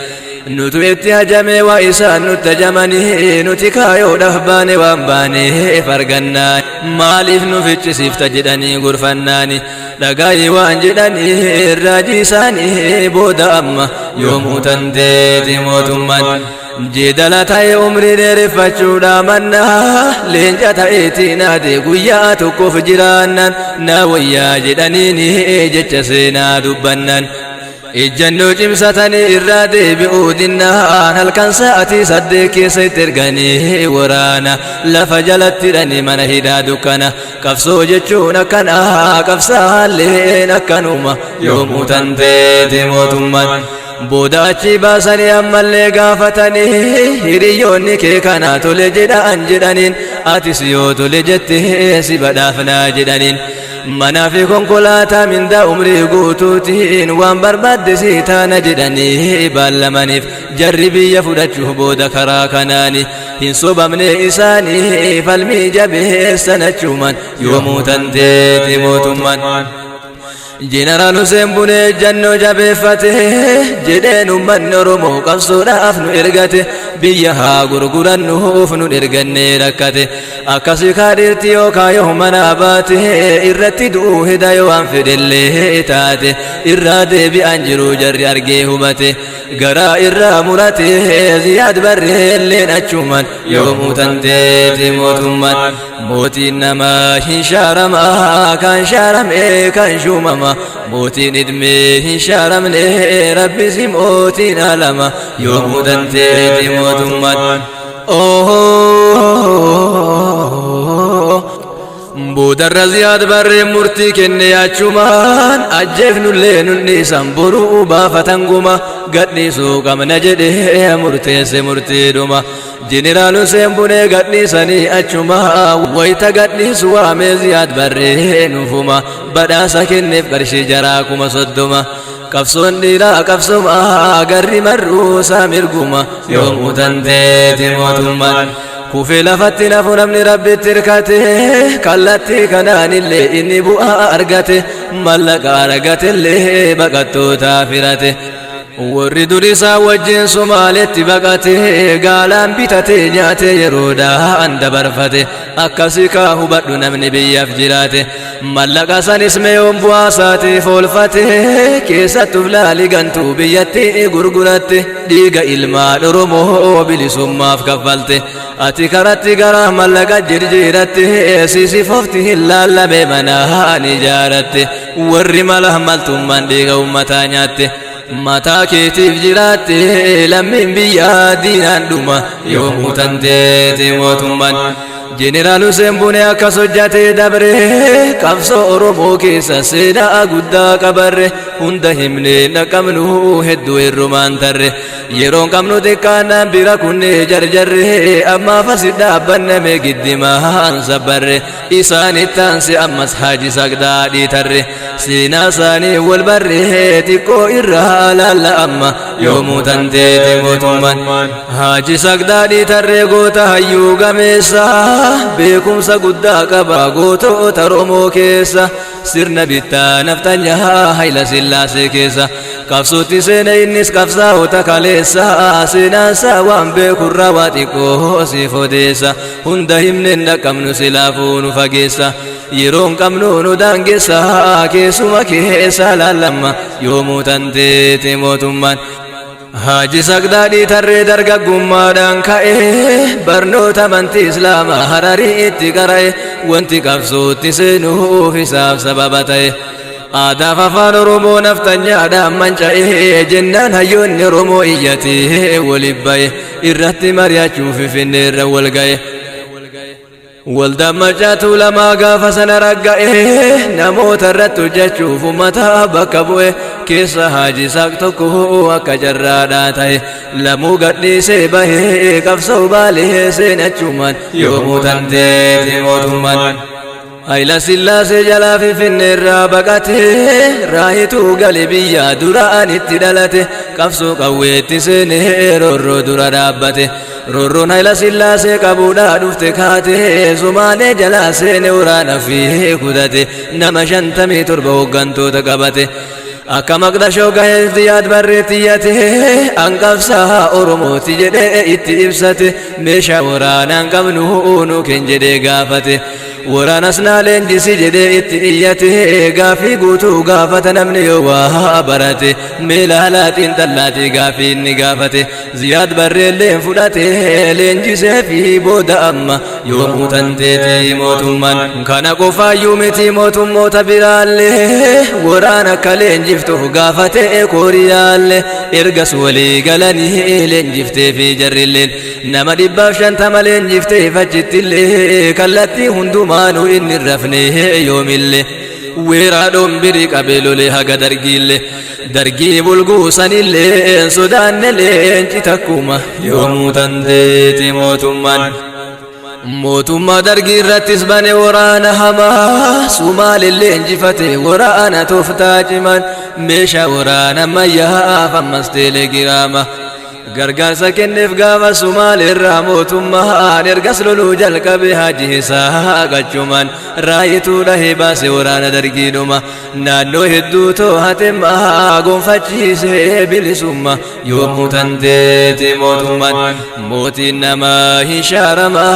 Nutu itti hajame waa isaan nutti hajamanii, nuti kaayoodhaaf baane, waan baaneef argannaa, maaliif nu ficcisiifta jedhanii gorfannaani, dhagaayii waan jedhanii raajii isaanii booda amma. Yoomuu tanteeti mootummaan. Jeedala ta'e umrii dheereffachuudha mannaa, leenca ta'eetiin ade guyyaa tokkoof jiraannan na wayyaa jedhaniini jecha seenaa dubbannan. Ejjannoo cimsatanii irraa deebi'uu dinnaan, halkan sa'atii 8 keessa itti erganii waraana, lafa jalatti hidhanii mana hidhaa dukkana. Qabsoo jechuun akkana, qabsaalleen akkanuma. Yoomuu tanteeti mootummaan. Booda achi baasanii ammallee gaafatanii, hiriyoonni kee kana tole jedhaan jedhaniin. Atis yoo tole jette si badhaafnaa jedhaniin. Manaa fi konkolaataa mindaa umrii guutuutiin waan barbaadde si taana jedhanii baallamaniif. Jarri biyya fudhachuuf booda karaa kanaani hin sobamne isaanii falmii jabeessan achumaan yoomuu tanteeti mootummaan. Jeneraal Hussein Bunee jannoo jabeeffate jedheen uummanni Oromoo qabsoodhaaf nu ergate, biyya haa gurgurannuuf nu ergannee rakkate. Akkasii kaadhiirti yookaan yoo mana baate irratti du'uu hida yoo waan fedhellee taate irraa deebi'an jiru jarri argee hubate garaa irraa murate. Ziyaad Barreelleen achumaan yoomuu tanteeti mootummaan. Mootiin namaa hin shaaramaa, kan shaaramee kan shuumama, mootiin idmee hin shaaramne rabbisi mootiin alama yoomuu tanteeti mootummaan. Boodarra Ziyaad Barreen murtii kenne yaachumaan, ajjeefnullee nunni isan boruu baafatan guma, gadhiisuu qabna jedhee murteesse murtiidhuma. Jeneraal Hussein Bunee gadhiisanii achuma. Wayita gadhiisu waamee Ziyaad Barree nufuma badhaasa kenneef qarshii jaraa 30,000. Qabsoon dhiiraa qabsoma, garri marruusaa mirguma yoomuu tanteeti mootummaan. Kufee lafatti nafu namni rabbitti hirkate, kallattii kanaanillee inni bu'aa argate, mallaqa argatellee baqattootaa firate. Warri durisaa wajjin Somaaletti baqate gaalaan bitate nyaate yeroodhaan dabarfate. Akkasii kaa hubadhu, namni biyyaaf jiraate mallaqa sanis meeyoon bu'aa isaatiif oolfate, keessattuuf laali gantuu biyyatti gurguratte, dhiiga ilmaan Oromoo bilisummaaf kaffalte. Ati karatti gara mallaqa jirjiiratte, siisifofti hin laallame manaan ijaaratte. Warri mala maltummaan dhiiga ummataa nyaatte, mataa keetiif jiraatte, lammiin biyyaa diinaan dhuma yoomuu tanteeti mootummaan. Jeneraal Hussein Bunee akkas hojjatee dabre, qabsoo Oromoo keessa seenaa guddaa qabarre. Hunda himnee dhaqabnu hedduu hirrumaan tarre, yeroon qabnu xiqqaannaan bira kunnee jarjarre. Ammaaf asi dhaabbanname giddimaan sabbarre. Isaanitti aanse ammas Haaji Sagdaadhii tarre, seenaa isaanii wal barre xiqqoo irraa laalla amma yoomuu tanteeti mootummaan. Haaji Sagdaadhii tarree goota hayyuu gameessa, beekumsa guddaa qaba gootota Oromoo keessa. Sirna bittaa naftanyaa Hayila Sillaasee keessa qabsootti seene, innis qabsaa'ota kaleessa. Seenaansaa waan beekurraa waa xiqqoo siif odeessa, hunda himneen dhaqqabnu silaafuu nu fageessa, yeroon qabnu nu daangessa. Keessuma keessa laallamma yoomuu tanteeti mootummaan. Haaji Sagdaadhii tarree dargaggummaadhaan ka'e, barnoota amantii Islaamaa Hararii itti qara'e. Wanti qabsootti seenuuf isaaf sababa ta'e, aadaaf afaan Oromoo naftanyaadhaan manca'e jennaan hayyoonni Oromoo iyyatee waliif ba'e, irratti mari'achuuf Finfinneerra wal ga'e. Waldaan Maccaatuu lamaa gaafa sana ragga'e, namoota irratti hojjechuuf uummata bakka bu'e. Keessa Haaji Saaq tokko akka carraadhaa ta'e, lamuu gadhiisee bahee qabsoo baalee seenachumaan yoomuu tanteeti mootummaan. Hayila Sillaasee jalaa Finfinneerraa baqate, raayituu gale biyya duraan itti dhalate. Qabsoo qawweetti seenee roorroo dura dhaabbate. Roorroon Hayila Sillaasee qabuudhaa dhufte kaate, Sumaalee jalaa seene waraana fi kutate, nama 57 hooggantoota qabate. Akka Maqdashoo gahee Ziyaad Barreetti iyyate, anqabsaa Oromooti jedhee itti ibsate. Meeshaa waraanaan qabnu nu kenn jedhee gaafate. Waraanas naa leenjisi jedhee itti iyyate. Gaafii guutuu gaafata namni yoo waa barate, meelaalaa xiinxallaatii gaafii inni gaafate. Ziyaad Barreelleen fudhate leenjisee fi booda amma yoomuu tanteeti mootummaan. Kana qofaayyuu miti, mootummoota biraallee waraana akka leenjiftuuf gaafate Kooriyaallee. Ergas walii galanii leenjiftee fi jarrilleen nama 150 leenjiftee fachittillee, kallattii hundumaanuu inni rafne yoomillee. Weeraa dhoombirii qabee lolee haga dargiillee, dargii bulguusanillee sodaanne leenci takkuma yoomuu tanteeti mootummaan. Mootummaa Dargii irrattis bane waraana hamaa, Sumaalillee injifate waraana tooftaa cimaan, meeshaa waraana ammayyaaf ammas teelegiraama. Gargaarsa kenneef gaafa Sumaaleerraa mootummaan, ergas loluu jalqabe Haaji isaa qachumaan, raayituu dhahee baase waraana Dargiidhuma, naannoo hedduu to'atemmaa gonfachiisee bilisumma. Yoomuu tanteeti mootummaan, mootiin namaa hin shaarama,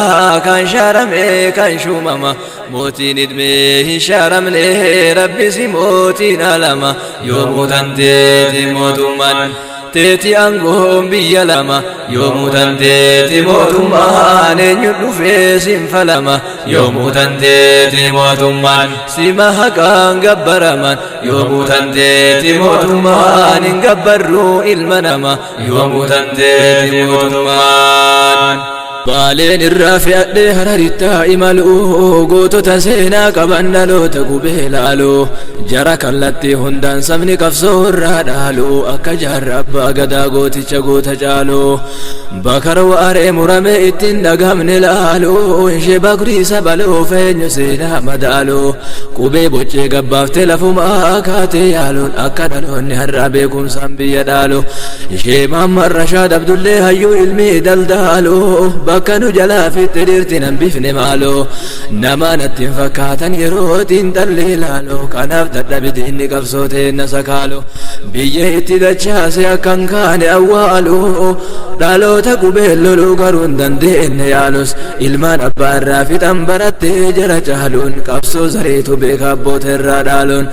kan shaarame kan shuumama, mootiin idmee hin shaaramne rabbisi mootiin alama. Yoomuu tanteeti mootummaan, teeti aangoon biyya lama. Yoomuu tanteeti mootummaan, eenyu dhufee sin falama? Yoomuu tanteeti mootummaan, sima haqaan gabbaraman. Yoomuu tanteeti mootummaan, hin gabbarruu ilma nama. Yoomuu tanteeti mootummaan. Baaleen irraa fe'adhee Hararittaa imalu, gootota seenaa qaban dhaloota gubee laalu, jara kallattii hundaan sabni qabsoo irraa dhaalu, akka Jaarra Abbaa Gadaa gooticha goota caalu, Bakar Waaree murame ittiin dhagamne laalu, ishee Bakrii sabaloo feenyu seenaa madaalu, qubee boccee gabbaaftee lafumaa kaatee yaaluun akka dhaloonni har'aa beekumsaan biyya dhaalu, ishee Mahammad Rashaad Abdullee hayyuu ilmii daldaalu, bakka nu jalaa fitte dhiirti nan bifne maaloo, nama natti hin fakkaatan yeroo xiinxallee ilaalu, kanaaf dadhabide inni qabsoo teenna sakaalu, biyya itti dachaase akkan kaane awwaalu, dhaloota qubee loluu garuu hin dandeenye yaalus, ilmaan abbaa irraa fixan barattee jara caaluun, qabsoo zariitu beeka abboota irraa dhaaluun,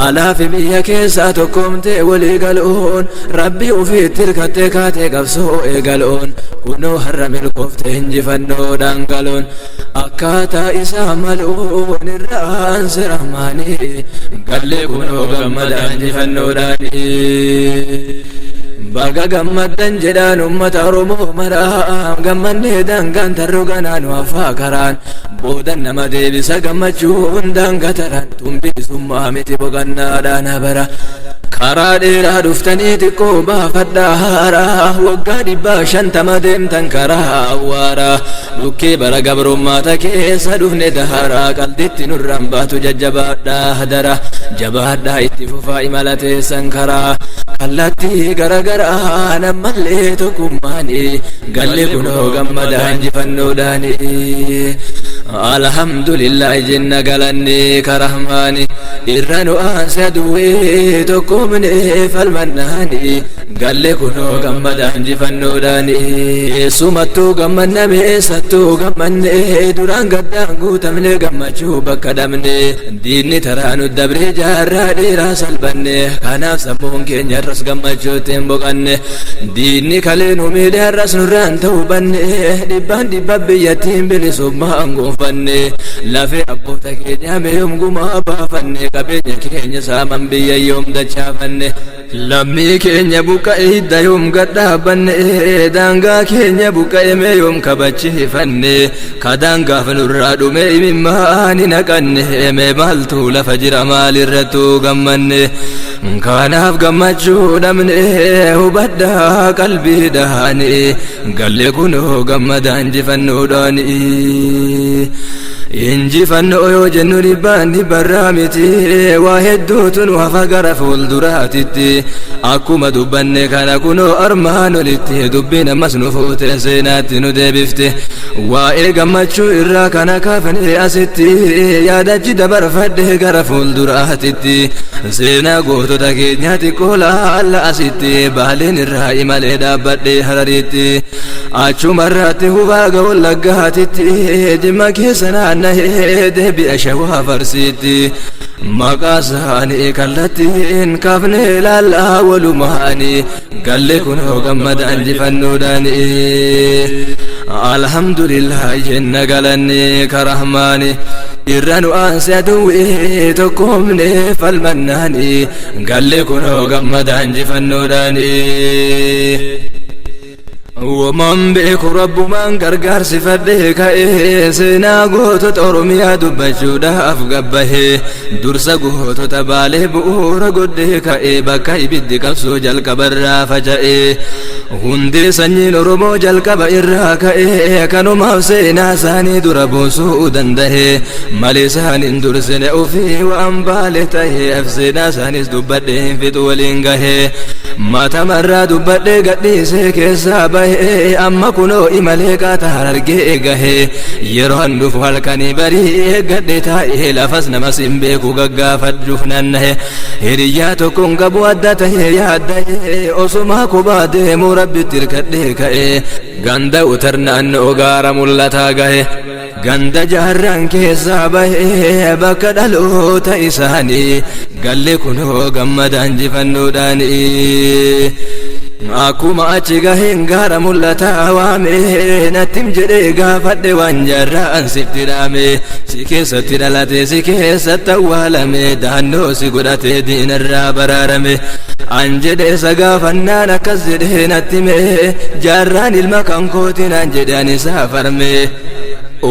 alaa fi biyya keessaa tokkoomtee walii galuun, rabbii ofiitti hirkattee kaatee qabsoo eegaluun, kunoo har'a milkoofte injifannoodhaan galuun, akkaataa isaa maluun irraan siramaanii gallee kunoo gammada injifannoodhaanii. Baga gammaddan jedhaan ummata Oromoo maraa, gammannee daangaan tarroo ganaan hafaa karaan boodan nama deebisa gammachuun daanga taran, tun bilisummaa miti boqannaadhaan habara. Karaa dheeraa dhuftanii xiqqoo baafadhaa haaraa, waggaa 150 deemtan karaa awwaaraa, dhukkee bara gabrummaata keessa dhufne daharaa, qalditti nurraan baatu jajjabaadhaa hadara, jabaadhaa itti fufaa imala teessan karaa kallattii garagaraa, nammallee tokkummaanii galle kunoo gammada injifannoodhaanii. Alhamdulillah jenna galanni karahmaani, irra nu aanse aduwwee tokkoomne falmannaani, galle kunoo gammada injifannoodhaani. Eessumattuu gammanname, eessattuu gammanne, duraan gaddaan guutamne gammachuu bakka dhabne, diinni taraa nu dabree jaarraa dheeraa salphanne, kanaaf sammuun keenya irras gammachuutti hin boqanne, diinni kalee nu miidhe har'as nurraan ta'uu banne, dhibbaan dhibba biyyattiin bilisummaa gonfanne, lafee abboota keenyaa meeyom gumaa baafanne, qabeenya keenya saaman biyya yoom dachaafanne, lammii keenya buqqa'e hidda yoom gadhaabanne, daangaa keenya buqqa'e mee yoom kabachiifanne, kadaangaaf nurraa dhume imimmaani naqanne, mee maaltu lafa jira maalirrattuu gammanne? Kanaaf gammachuu dhabne hubadhaa qalbiidhaani, galle kunoo gammada injifannoodhaani. Injifannoo yoo jennu dhibbaan dhibbarraa miti, waa hedduutu nu hafa gara fuulduraatitti, akkuma dubbanne kana kunoo armaan olitti dubbiin ammas nu fuute seenaatti nu deebifte. Waa'ee gammachuu irraa kana kaafne asitti yaadachi dabarfadhe gara fuulduraatitti, seenaa gootota keenyaa xiqqoo laalla asitti, Baaleen irraa imalee dhaabbadhe Harariitti, achumarratti hubaaga Wallaggaatitti, Jimma keessa naanna'ee deebi'a Shawaa Farsiitti, maqaa isaanii kallattiin kaafne laallaa walumaanii, galle kunoo gammada injifannoodhaani. Alhamdulillah jenna galanni karahmaani, irra nu aanse aduwwee tokkoomne falmannaani, galle kunoo gammada injifannoodhaani. Uumamaan beeku rabbumaan gargaarsifadhee ka'ee seenaa gootota Oromiyaa dubbachuudhaaf gabbahee dursa gootota Baalee bu'uura godhee ka'ee bakka ibiddi qabsoo jalqabarraa faca'ee hundee sanyiin Oromoo jalqaba irraa ka'ee kanumaaf seenaa isaanii dura buusuu danda'ee malee isaaniin dursine ofii waan Baale ta'eef seenaa isaanis dubbadhee hin fixu waliin gahee matamarraa dubbadhee gadhiisee keessaa bahee amma kunoo imalee qaata Harargee gahee yeroo an dhufu halkanii barii eeggadhe taa'ee lafas namas hin beeku gaggaafadhuuf nannahe hiriyyaa tokkoon qabu adda tahee yaadda'ee osumaa kophaa deemuu rabbitti hirkadhee ka'ee ganda utar naannoo gaara mul'ataa gahe ganda jaarraan keessaa bahee bakka dhaloota isaanii galle kunoo gammada injifannoodhaanii. Akkuma achi gaheen gaara mul'ataa waame nattim jedhee gaafadhe waan jaarraan sitti dhaame si keessatti dhalate si keessatti awwaalame dahannoo si godhate diinarraa baraarame an jedhe isa gaafannaan akkas jedhee nattime jaarraan ilma kan kooti naan jedhe ani isaa farme.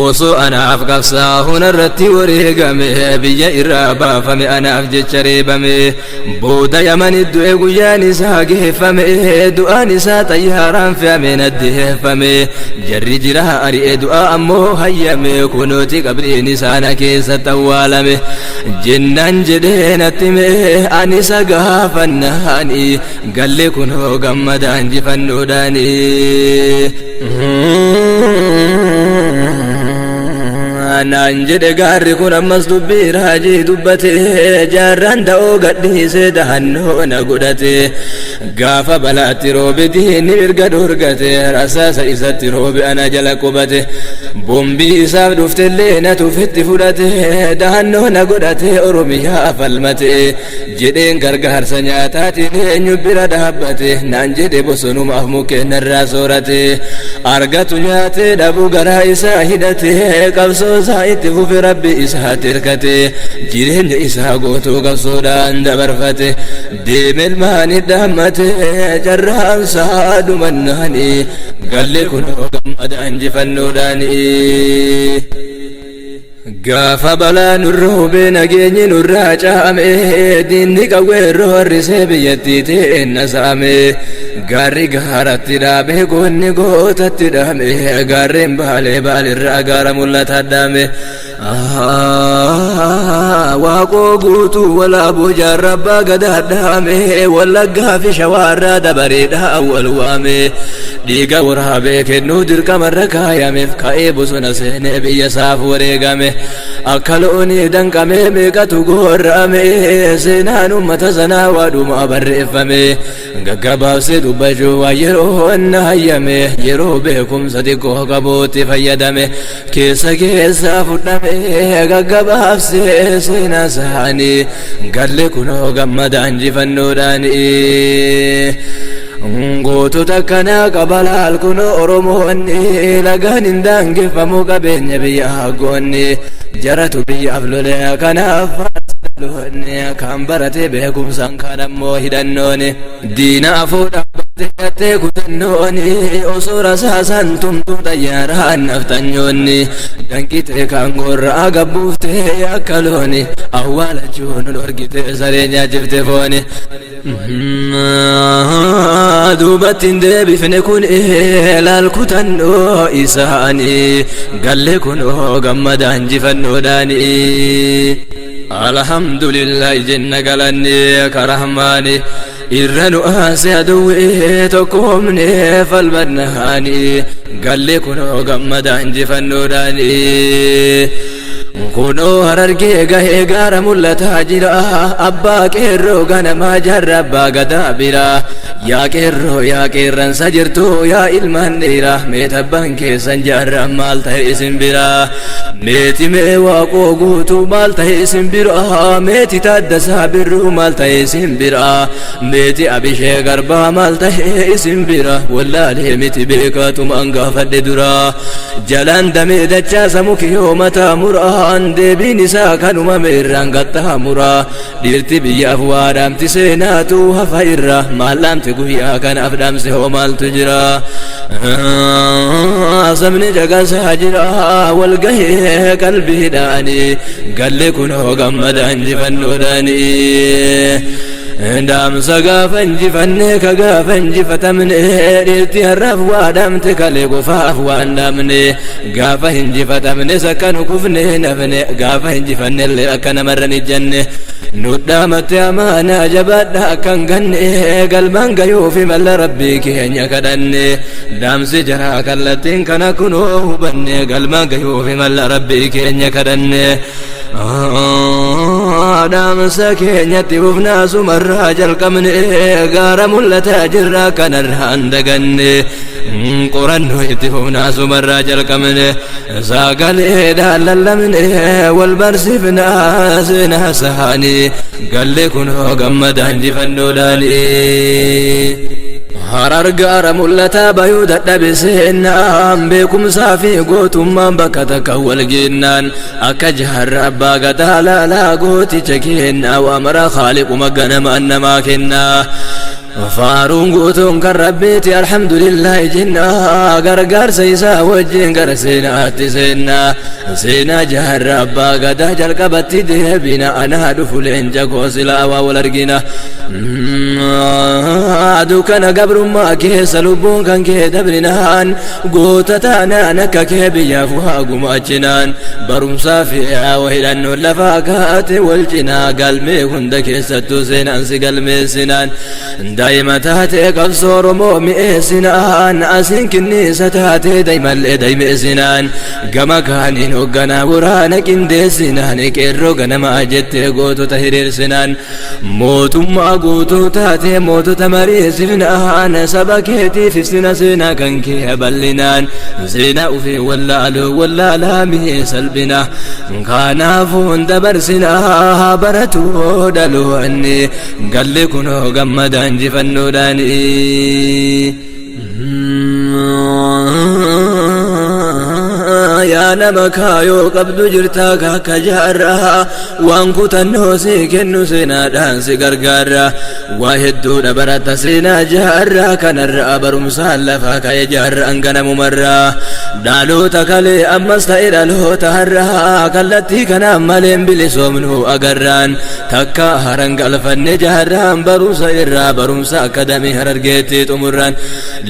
Osoo anaaf qabsaa'uun irratti wareegame biyya irraa baafame anaaf jecha reebame booda Yamani du'e guyyaan isaa geeffame du'aan isaa xayyaaraan fe'ame naddeeffame jarri jira ari'e du'aa ammoo hayyame kunooti qabriin isaana keessatti awwaalame jennaan jedhee nattime ani isa gaafannaani galle kunoo gammada injifannoodhaani. Naan jedhe gaarri kun ammas dubbii raajii dubbate jaarraan da'oo gadhiisee dahannoo na godhate gaafa balaatti roobe diinni mirga dhorgate rasaasa isatti roobe ana jala qubate bombii isaaf dhuftellee na tufitti fudhate dahannoo na godhate Oromiyaa falmate jedheen gargaarsa nyaataatiin eenyu bira dhaabbate naan jedhe bosonumaaf mukkeen narraa soorate argatu nyaate dhabu garaa isaa hidhate qabsoo isaa itti fufe rabbi isaatti hirkate jireenya isaa guutuu qabsoodhaan dabarfate deeme ilmaan hidhammate carraan isaa dhumannaani galle kunoo gammada injifannoodhaani. Gaafa balaa nurra hubee nageenyi nurraa caame diinni qawweerroo harrisee biyyattii teenna saame gaarri gaaratti dhaame goonni gootatti dhaame gaarreen Baalee Baalirraa gaara mul'ataa dhaame Waaqoo guutuu Walaabuu jaarraa abbaa gadaa dhaame Wallaggaa fi Shawaarraa dabareedhaa wal waame dhiiga waraabee kennuu dirqamarra kaayameef ka'ee bosona seenee biyya isaaf wareegame akka loonii danqamee meeqatu gorra'ame seenaan uummata sanaa waadhuma barreeffame gaggabaabsee dubbachuu waan yeroo na hayyame yeroo beekumsa xiqqoo qabuutti fayyadame keessa keessa fudhame gaggabaabsee seenaa isaanii galle kunoo gammada injifannoodhaanii. Gootota akkanaa qaba laal kunoo Oromoonni lagaan hin daangeffamu qabeenya biyya goonni jaratu biyyaaf lole kanaaf loonni kan barate beekumsaan kan ammoo hidhannooni diina afuu dhaabbattee kutannooni osoo rasaasaan tumtuu xayyaaraan naftanyoonni danqitee kan gorraa gabbuuftee akka looni awwaalachuu nu dhorgite saree nyaachifte fooni. Duubatti hin deebifne kun laal kutannoo isaanii galle kunoo gammada injifannoodhaanii. Alhamdulillah jenna galanne karahmaani irra nu aase aduwwee tokkoomne falmannaani galle kunoo gammada injifannoodhaanii. Kunoo Harargee gahee gaara mul'ataa jira abbaa qeerroo ganamaa jaarra abbaa gadaa bira yaa qeerroo yaa qeerransa jirtu yaa ilmaan dhiira meetabbaan keessan jaarra maal ta'e isin bira meeti mee Waaqoo guutuu maal ta'e isin bira meeti Taaddasaa Birruu maal ta'e isin bira meeti Abishee Garbaa maal ta'e isin bira wallaalee miti beekaatumaan gaafadhe dura Jalaan damee dachaasa muki yoo mataa muraan deebiin isaa kanuma meerraan qaxxaamuraa. Dhiirti biyyaaf waa dhaamti seenaatu hafa irra maal dhaamti guyyaa kanaaf dhaamsi hoo maaltu jira. Sabni caqasaa jira walgahee qalbiidhaanii galli kunoo gammada injifannoodhaanii. Dhaamsa gaafa injifanne ka gaafa injifatamne dhiirti har'aaf waa dhaamte kalee qofaaf waan dhaamne gaafa injifatamne sakka nu kufne nafne gaafa injifanne illee akka namarra ni janne nu dhaamatte amaanaa jabaadha akka hin ganne galmaan gayuufi malla rabbii keenya kadhanne dhaamsi jaraa kallattiin kana kunoo hubanne galmaan gayuufi malla rabbii keenya kadhanne. Dhaamsa keenyatti fufnaa sumarraa jalqabne gaara mul'ataa jirra kanarraa hin daganne qorannoo itti fufnaa sumarraa jalqabne sagaleedhaan lallabne wal barsiifnaa seenaa saanii galle kunoo gammada injifannoodhaanii. Harar gaara mul'ataa bayuu dadhabe seennaan beekumsaa fi gootummaan bakka takka wal geennaan akka jaarraa abbaa gadaa laalaa gooticha kennaa waa mara khaaliquma ganamaan namaa kennaa. Faaruun guutuun kan rabbiiti alhamdulillahi jennaa gargaarsa isaa wajjin gara seenaatti seennaa seenaa jaarraa abbaa gadaa jalqabatti deebina anaa dhufu leenca koo silaa waa wal argina. Dukkana gabrummaa keessa lubbuun kan kee dabrinaan goota taanaan akka kee biyyaaf waa gumaachinaan barumsaa fi waa hidhannoon lafaa kaate wal cinaa galmee hunda keessattuu seenaan si galmeessinaan daa'ima taate qabsoo Oromoo mi'eessinaan asiin kinniisa taate daa'imallee daa'imeessinaan gama kaaniin hoogganaa waraana qindeessinaan qeerroo ganamaa jettee gootota hiriirsinaan mootummaa guutuu taate mootota mariisifnaan saba keetiif ibsina seenaa kan kee bal'inaan seenaa ufii wallaaluu wallaalaa mi'ee salphina kanaafuu hin dabarsinaa baratuu dhaloonni galli kunoo gammada injifannoodhaanii. Yaa nama kaayoo qabdu jirtaa akka jaarraa waan kutannoo si kennu seenaadhaan si gargaara waa hedduudha barata seenaa jaarraa kanarraa barumsaan lafaa ka'e jaarraan ganamumarraa dhaloota kalee ammas ta'e dhaloota har'aa kallattii kanaan maleen bilisoomnu agarraan takka haran galfanne jaarraan barumsa irraa barumsa akka damee harargeetti xumurraan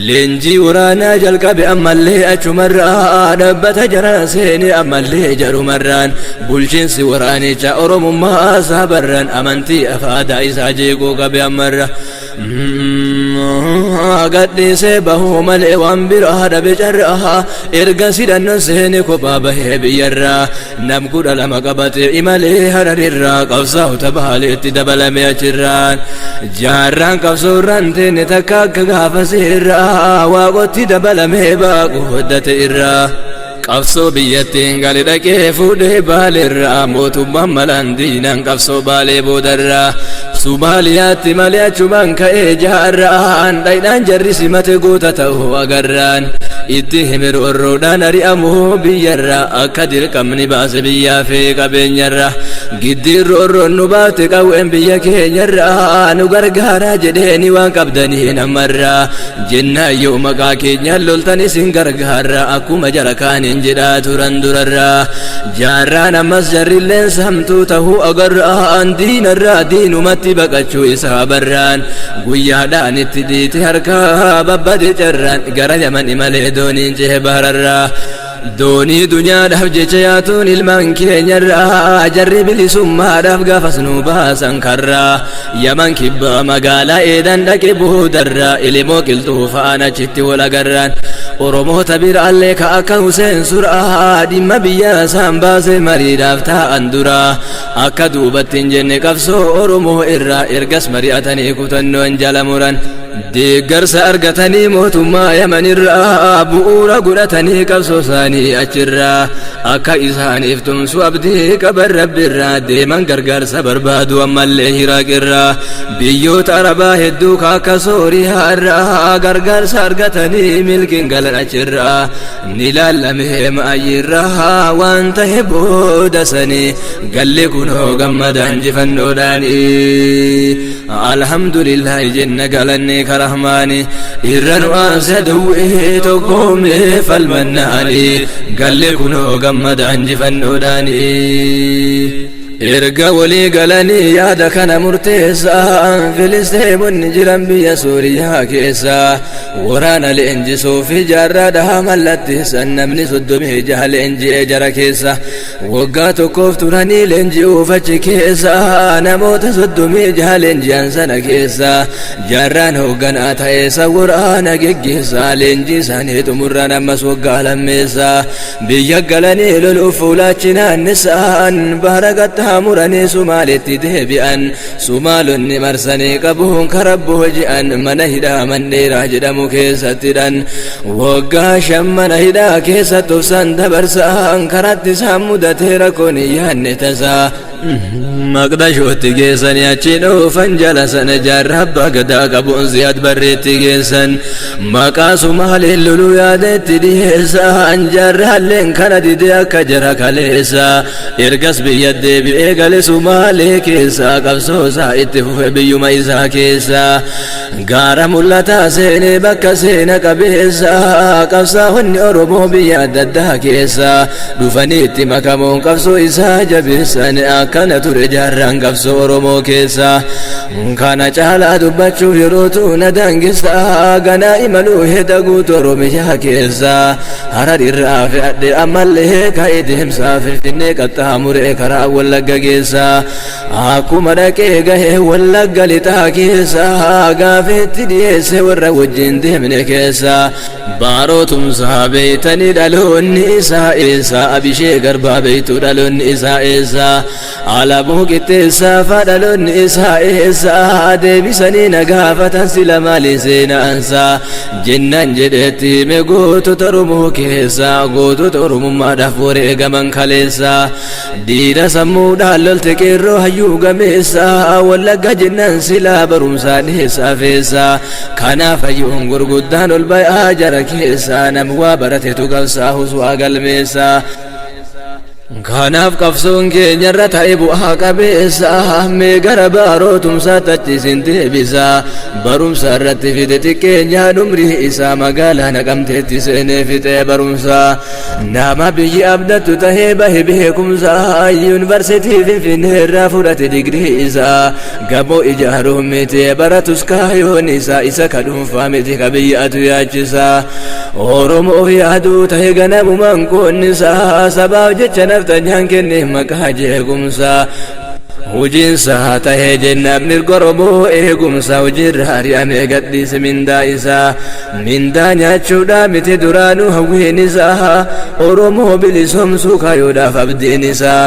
leenjii waraanaa jalqabe ammallee achumarraa dhaabbata jara seeni ammallee jarumarraan bulchiinsi waraanicha oromummaa sabarraan amantii afaadaa isaa jeequu qabe ammarra gadhiisee bahuu malee waan biraa dhabe carraa erga sidhannoon seeni kophaa bahee biyyarraa nam 12 qabate imalee hararirraa qabsaa'ota baaleetti dabalame achirraan jaarraan qabsoorraan teenne takka akka gaafa seerraa waaqotti dabalamee baaqu hoddate irraa. Qabsoo biyyattiin gali dhaqee fuudhee baaleerraa mootummaan malaan diinaan qabsoo baalee boodarraa Somaaliyaatti malee achumaan ka'ee jaarraan dhayidhaan jarri simate goota ta'uu agarraan itti himiroorroodhaan ari'amuu biyyarraa akka dirqamni baase biyyaa fi qabeenyarraa giddiirroorroon nu baate qawween biyya keenyarraa nu gargaaraa jedheeni waan qabdanii namarraa jennaan yoo maqaa keenyaan loltan isin gargaarraa akkuma jara kaaniin jedhaa turan durarraa jaarraan ammas jarrilleen samtuu ta'uu agarraan diinarraa diinumatti baqachuu isaa barraan guyyaadhaan itti dhiite harkaa babbade carraan gara yaman imalee dooniin cehe bahararraa doonii dunyaadhaaf jecha yaatuun ilmaan keenyarraa jarri bilisummaadhaaf gaafas nu baasan karraa yaman kibbaa magaalaa eedan dhaqe boodarraa ilimoo qilxuu fa'aan achitti wal agarraan Oromoota biraallee ka akka Huseen Suraa dhimma biyya isaan baase mariidhaaf taa'an duraa akka duubatti hin jenne qabsoo Oromoo irraa ergas mari'atanii kutannoon jala muran. Deeggarsa argatanii mootummaa Yamanirraa, bu'uura godhatanii qabsoo isaanii achirraa, akka isaaniif tumsu abdii qaban Rabbirraa, deeman gargaarsa barbaadu ammallee Hiraaqirraa. Biyyoota Arabaa hedduu akka Sooriyaa irraa gargaarsa argatanii milkiin galan achirraa. Ni laallamee ma'ayyirraa waan ta'e booda sanii galli kunoo gammada injifannoodhaanii. Alhamdulillahi jenna, galanni karahmaani irra nu aanse duwwee tokkoomne falmannaani, galli kunoo gammada injifannoodhaanii. Erga walii galanii yaada kana murteessan, Filisteemonni jiran biyya Sooriyaa keessa waraana leenjisuu fi jaarraadhaa mallatteessan. Namni 36 leenji'ee jara keessa waggaa tokkoof turanii leenji'uuf achi keessa. Namoota 36 leenji'an sana keessa Jaarraan hoogganaa ta'eessa waraana geggeessaa. Leenjii isaanii xumurraan ammas waggaa lammeessa biyya galanii loluuf fuulaachi naannisaan bahara qaxxaamuranii Sumaaletti deebi'an. Sumaalonni marsanii qabuun karabboo ji'an mana hidhaa Mandheeraa jedhamu keessattidhan. Waggaa 5 mana hidhaa keessatti obsaan dabarsaan, karatti isaan mudatee rakkoon hin yaadne tasaa. Maqdashootti geessanii achi dhoofan jala sana Jaarraa abbaa gadaa qabuun Ziyaad Barreetti geessan. Maqaa Sumaaleen loluu yaada itti dhiyeessan. Jaarraalleen kana didee akka jara kaleessa. Ergas biyya deebi'ee gale Sumaalee keessa, qabsoosaa itti fufe biyyuma isaa keessa. Gaara Mul'ataa seenee bakka seena qabeessa, qabsaa'onni Oromoo biyya adda addaa keessa dhufanii itti makamuun qabsoo isaa jabeessan. Akkana ture Jaarraan qabsoo Oromoo keessa. Kana caalaa dubbachuuf yerootu na daangessa. Ganaa imaluu heda guutuu Oromiyaa keessa, Harar irraa fe'adhe ammallee ka'ee deemsaa Finfinnee qaxxaamuree karaa Wallagga keessa. Akkuma dhaqee gahee Wallagga Lixaa keessa, gaafeetti dhiyeesse warra wajjin deemne keessa: Baaroo Tumsaa beeytanii, dhaloonni isaa eessa? Abishee Garbaa beeytu, dhaloonni isaa eessa? Alabuu Qixxeessaa fa dhaloonni isaa eessa? Deebisanii na gaafatan, sila maali seenaansaa jennaan, jedheetti hime gootota Oromoo keessa, gootota Oromummaadhaaf wareegaman kaleessa. Diina sammuudhaan lolte qeerroo hayyuu gameessa, Wallagga jennaan silaa barumsaa dhiyeessaa feessa. Kanaaf hayyuun gurguddaan ol bayaa jara keessa, nam waa baratetu qabsaa'us waa galmeessa. Kanaaf qabsoon keenyarra ta'e bu'aa qabeessa. Mee gara Baaroo Tumsaatti achiisin deebisa. Barumsa irratti fide xiqqeenyaan umrii isaa, magaalaa Naqamteetti seenee fixee barumsa. Nama biyyi abdattu tahee bahe beekumsa, yuunivarsiitii Finfinnee irraa fudhate digrii isaa. Gamoo ijaaruun miti baratus kaayoon isaa, isa ka dhuunfaa miti ka biyyatu yaachisa. Oromoof yaaduu tahe ganamumaan qoonnisaa, sabaaf jecha naftanyaan kenne maqaa jeequmsaa. Hojiinsa tahee jennaan mirga Oromoo eegumsa, hojiirra ari'amee gadhiise mindaa isaa. Mindaa nyaachuudhaa miti duraanuu hawwiin isaa, Oromoo bilisoomsuu kaayuudhaaf abdiin isaa.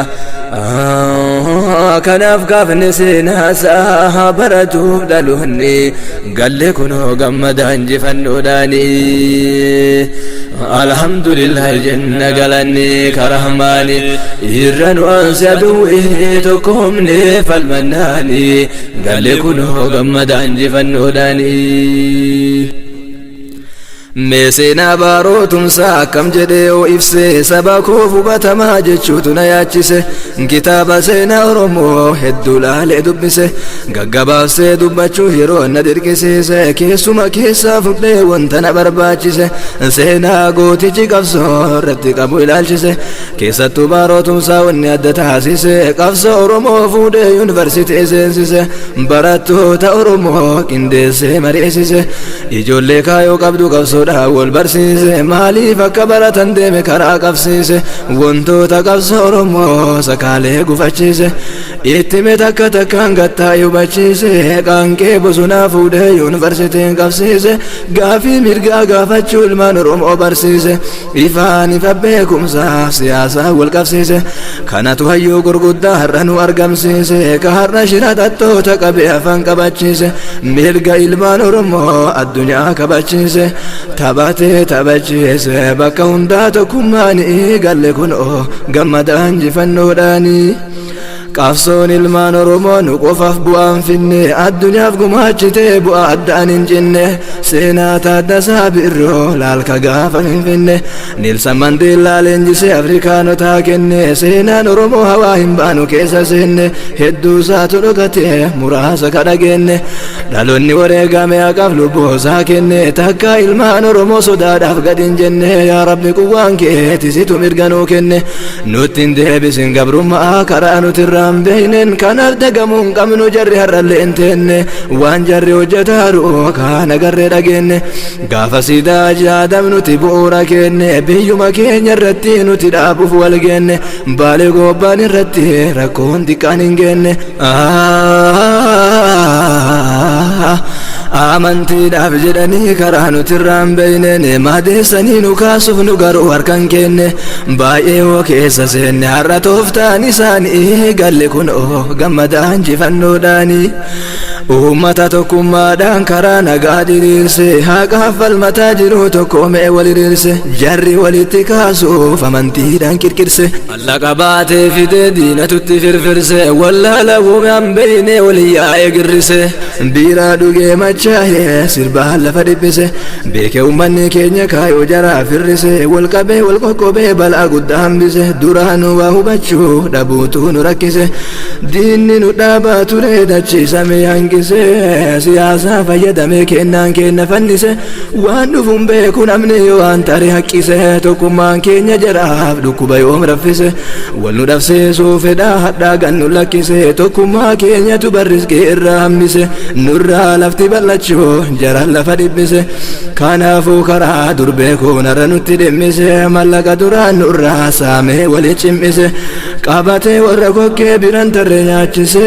Kanaaf gaafni seenaasaa baratuuf dhaloonni galle kunoo gammada injifannoodhaanii. Alhamdulillah jenna, galanni karahmaani irra nu aanse aduwwee tokkoomne falmannaani, galle kunoo gammada injifannoodhaanii. Mee seenaa Baaroo Tumsaa akkam jedhee yoo ibse, saba koof hubatamaa jechuutu na yaachise. Kitaaba seenaa Oromoo hedduu laalee dubbise, gaggabaabsee dubbachuuf yeroo na dirqisiise, keessuma keessaa fudhee wanta na barbaachise, seenaa gootichi qabsoo irratti qabu ilaalchise. Keessattuu Baaroo Tumsaa wanni adda taasise, qabsoo Oromoo fuudhee yuunivarsiitii seensise, barattoota Oromoo qindeessee mari'isise, ijoollee kaayoo qabdu qabsoo Qabsoodhaa wal barsiise, maaliif akka baratan deeme karaa qabsiise, wantoota qabsoo Oromoo sakaalee gufachiise, ittime takka takkaan gattaa hubachiise, qaanqee bosonaa fuudhee yuunivarsiitiin qabsiise, gaafii mirgaa gaafachuu ilmaan Oromoo barsiise, ifaan ifa beekumsaaf siyaasaa wal qabsiise, kanatu hayyuu gurguddaa har'a nu argamsiise, ka har'a shira xaxxoota qabee afaan qabachiise, mirga ilmaan Oromoo addunyaa kabachiise, taphatee taphachiise, bakka hundaa tokkummaanii galle kunoo gammadaa injifannoodhaanii. Qabsoon ilmaan Oromoo nu qofaaf bu'aan finne, addunyaaf gumaachitee bu'aa addaan hin cinne, seenaa Taaddasaa Birroo laalka gaafa Finfinne, Niilsan Mandeellaa leenjisee Afrikaanotaa kenne, seenaan Oromoo hawaa hin baanu keessa seenne, hedduu isaatu dhokate muraasa kadhageenne, dhaloonni wareegame haqaaf lubbuu isaa kenne, takka ilmaan Oromoo sodaadhaaf gad hin jenne, yaa Rabbi quwwaan keeti situ mirga nuu kenne, nutti hin deebisin gabrummaa karaa nuti irraa hin beekneen, kanaaf dagamuu hin qabnu jarri har'allee hin teenne, waan jarri hojjetaaru kaan agarree dhageenne, gaafa siidaa jaadam nuti bu'uura kenne, biyyuma keenya irratti nuti dhaabuuf wal geenne, baalee gobbaan irratti rakkoon xiqqaan hin geenne. Amantiidhaaf jedhanii karaa nuti irraa hin beekneen, madeessanii nu kaasuuf nu garuu harkan kenne, baay'ee hoo keessa seenne, har'a tooftaan isaanii galle kunoo gammadaa injifannoodhaanii. Uummata tokkummaadhaan karaa nagaa diriirse, haqaaf falmataa jiru tokko mee wal hiriirse, jarri walitti kaasuuf amantiidhaan qirqirse. Mallaqa baatee fidee diinatutti firfirse, wallaala uumaan beeyne walii yaa'ee girrise, biiraa dhugee machaa'ee sirbaan lafa dhiphise, beekee uummanni keenya kaayoo jaraa firrise, wal qabee wal qoqqobee balaa guddaa hambise, duraanuu waa hubachuu dhabuutu nu rakkise, diinni nu dhaabaa ture dachiisame hanqise, siyaasaa fayyadamee kennaan kenna fannise, waan dhufuun beeku namni waan tare haqqise, tokkummaan keenya jaraaf dhukkuba yoom raffise, wal nu dhabsiisuu fedhaa hadhaa gan nu lakkise, tokkummaa keenyatu barriskee irraa hambise, nurraa lafti bal'achuu jaraan lafa dhiphise, kanaafuu karaa dur beekuun har'a nutti dhimmise, mallaqa duraan nurraa saamee wali cimmise, qabatee warra kokkee biran tarree nyaachise,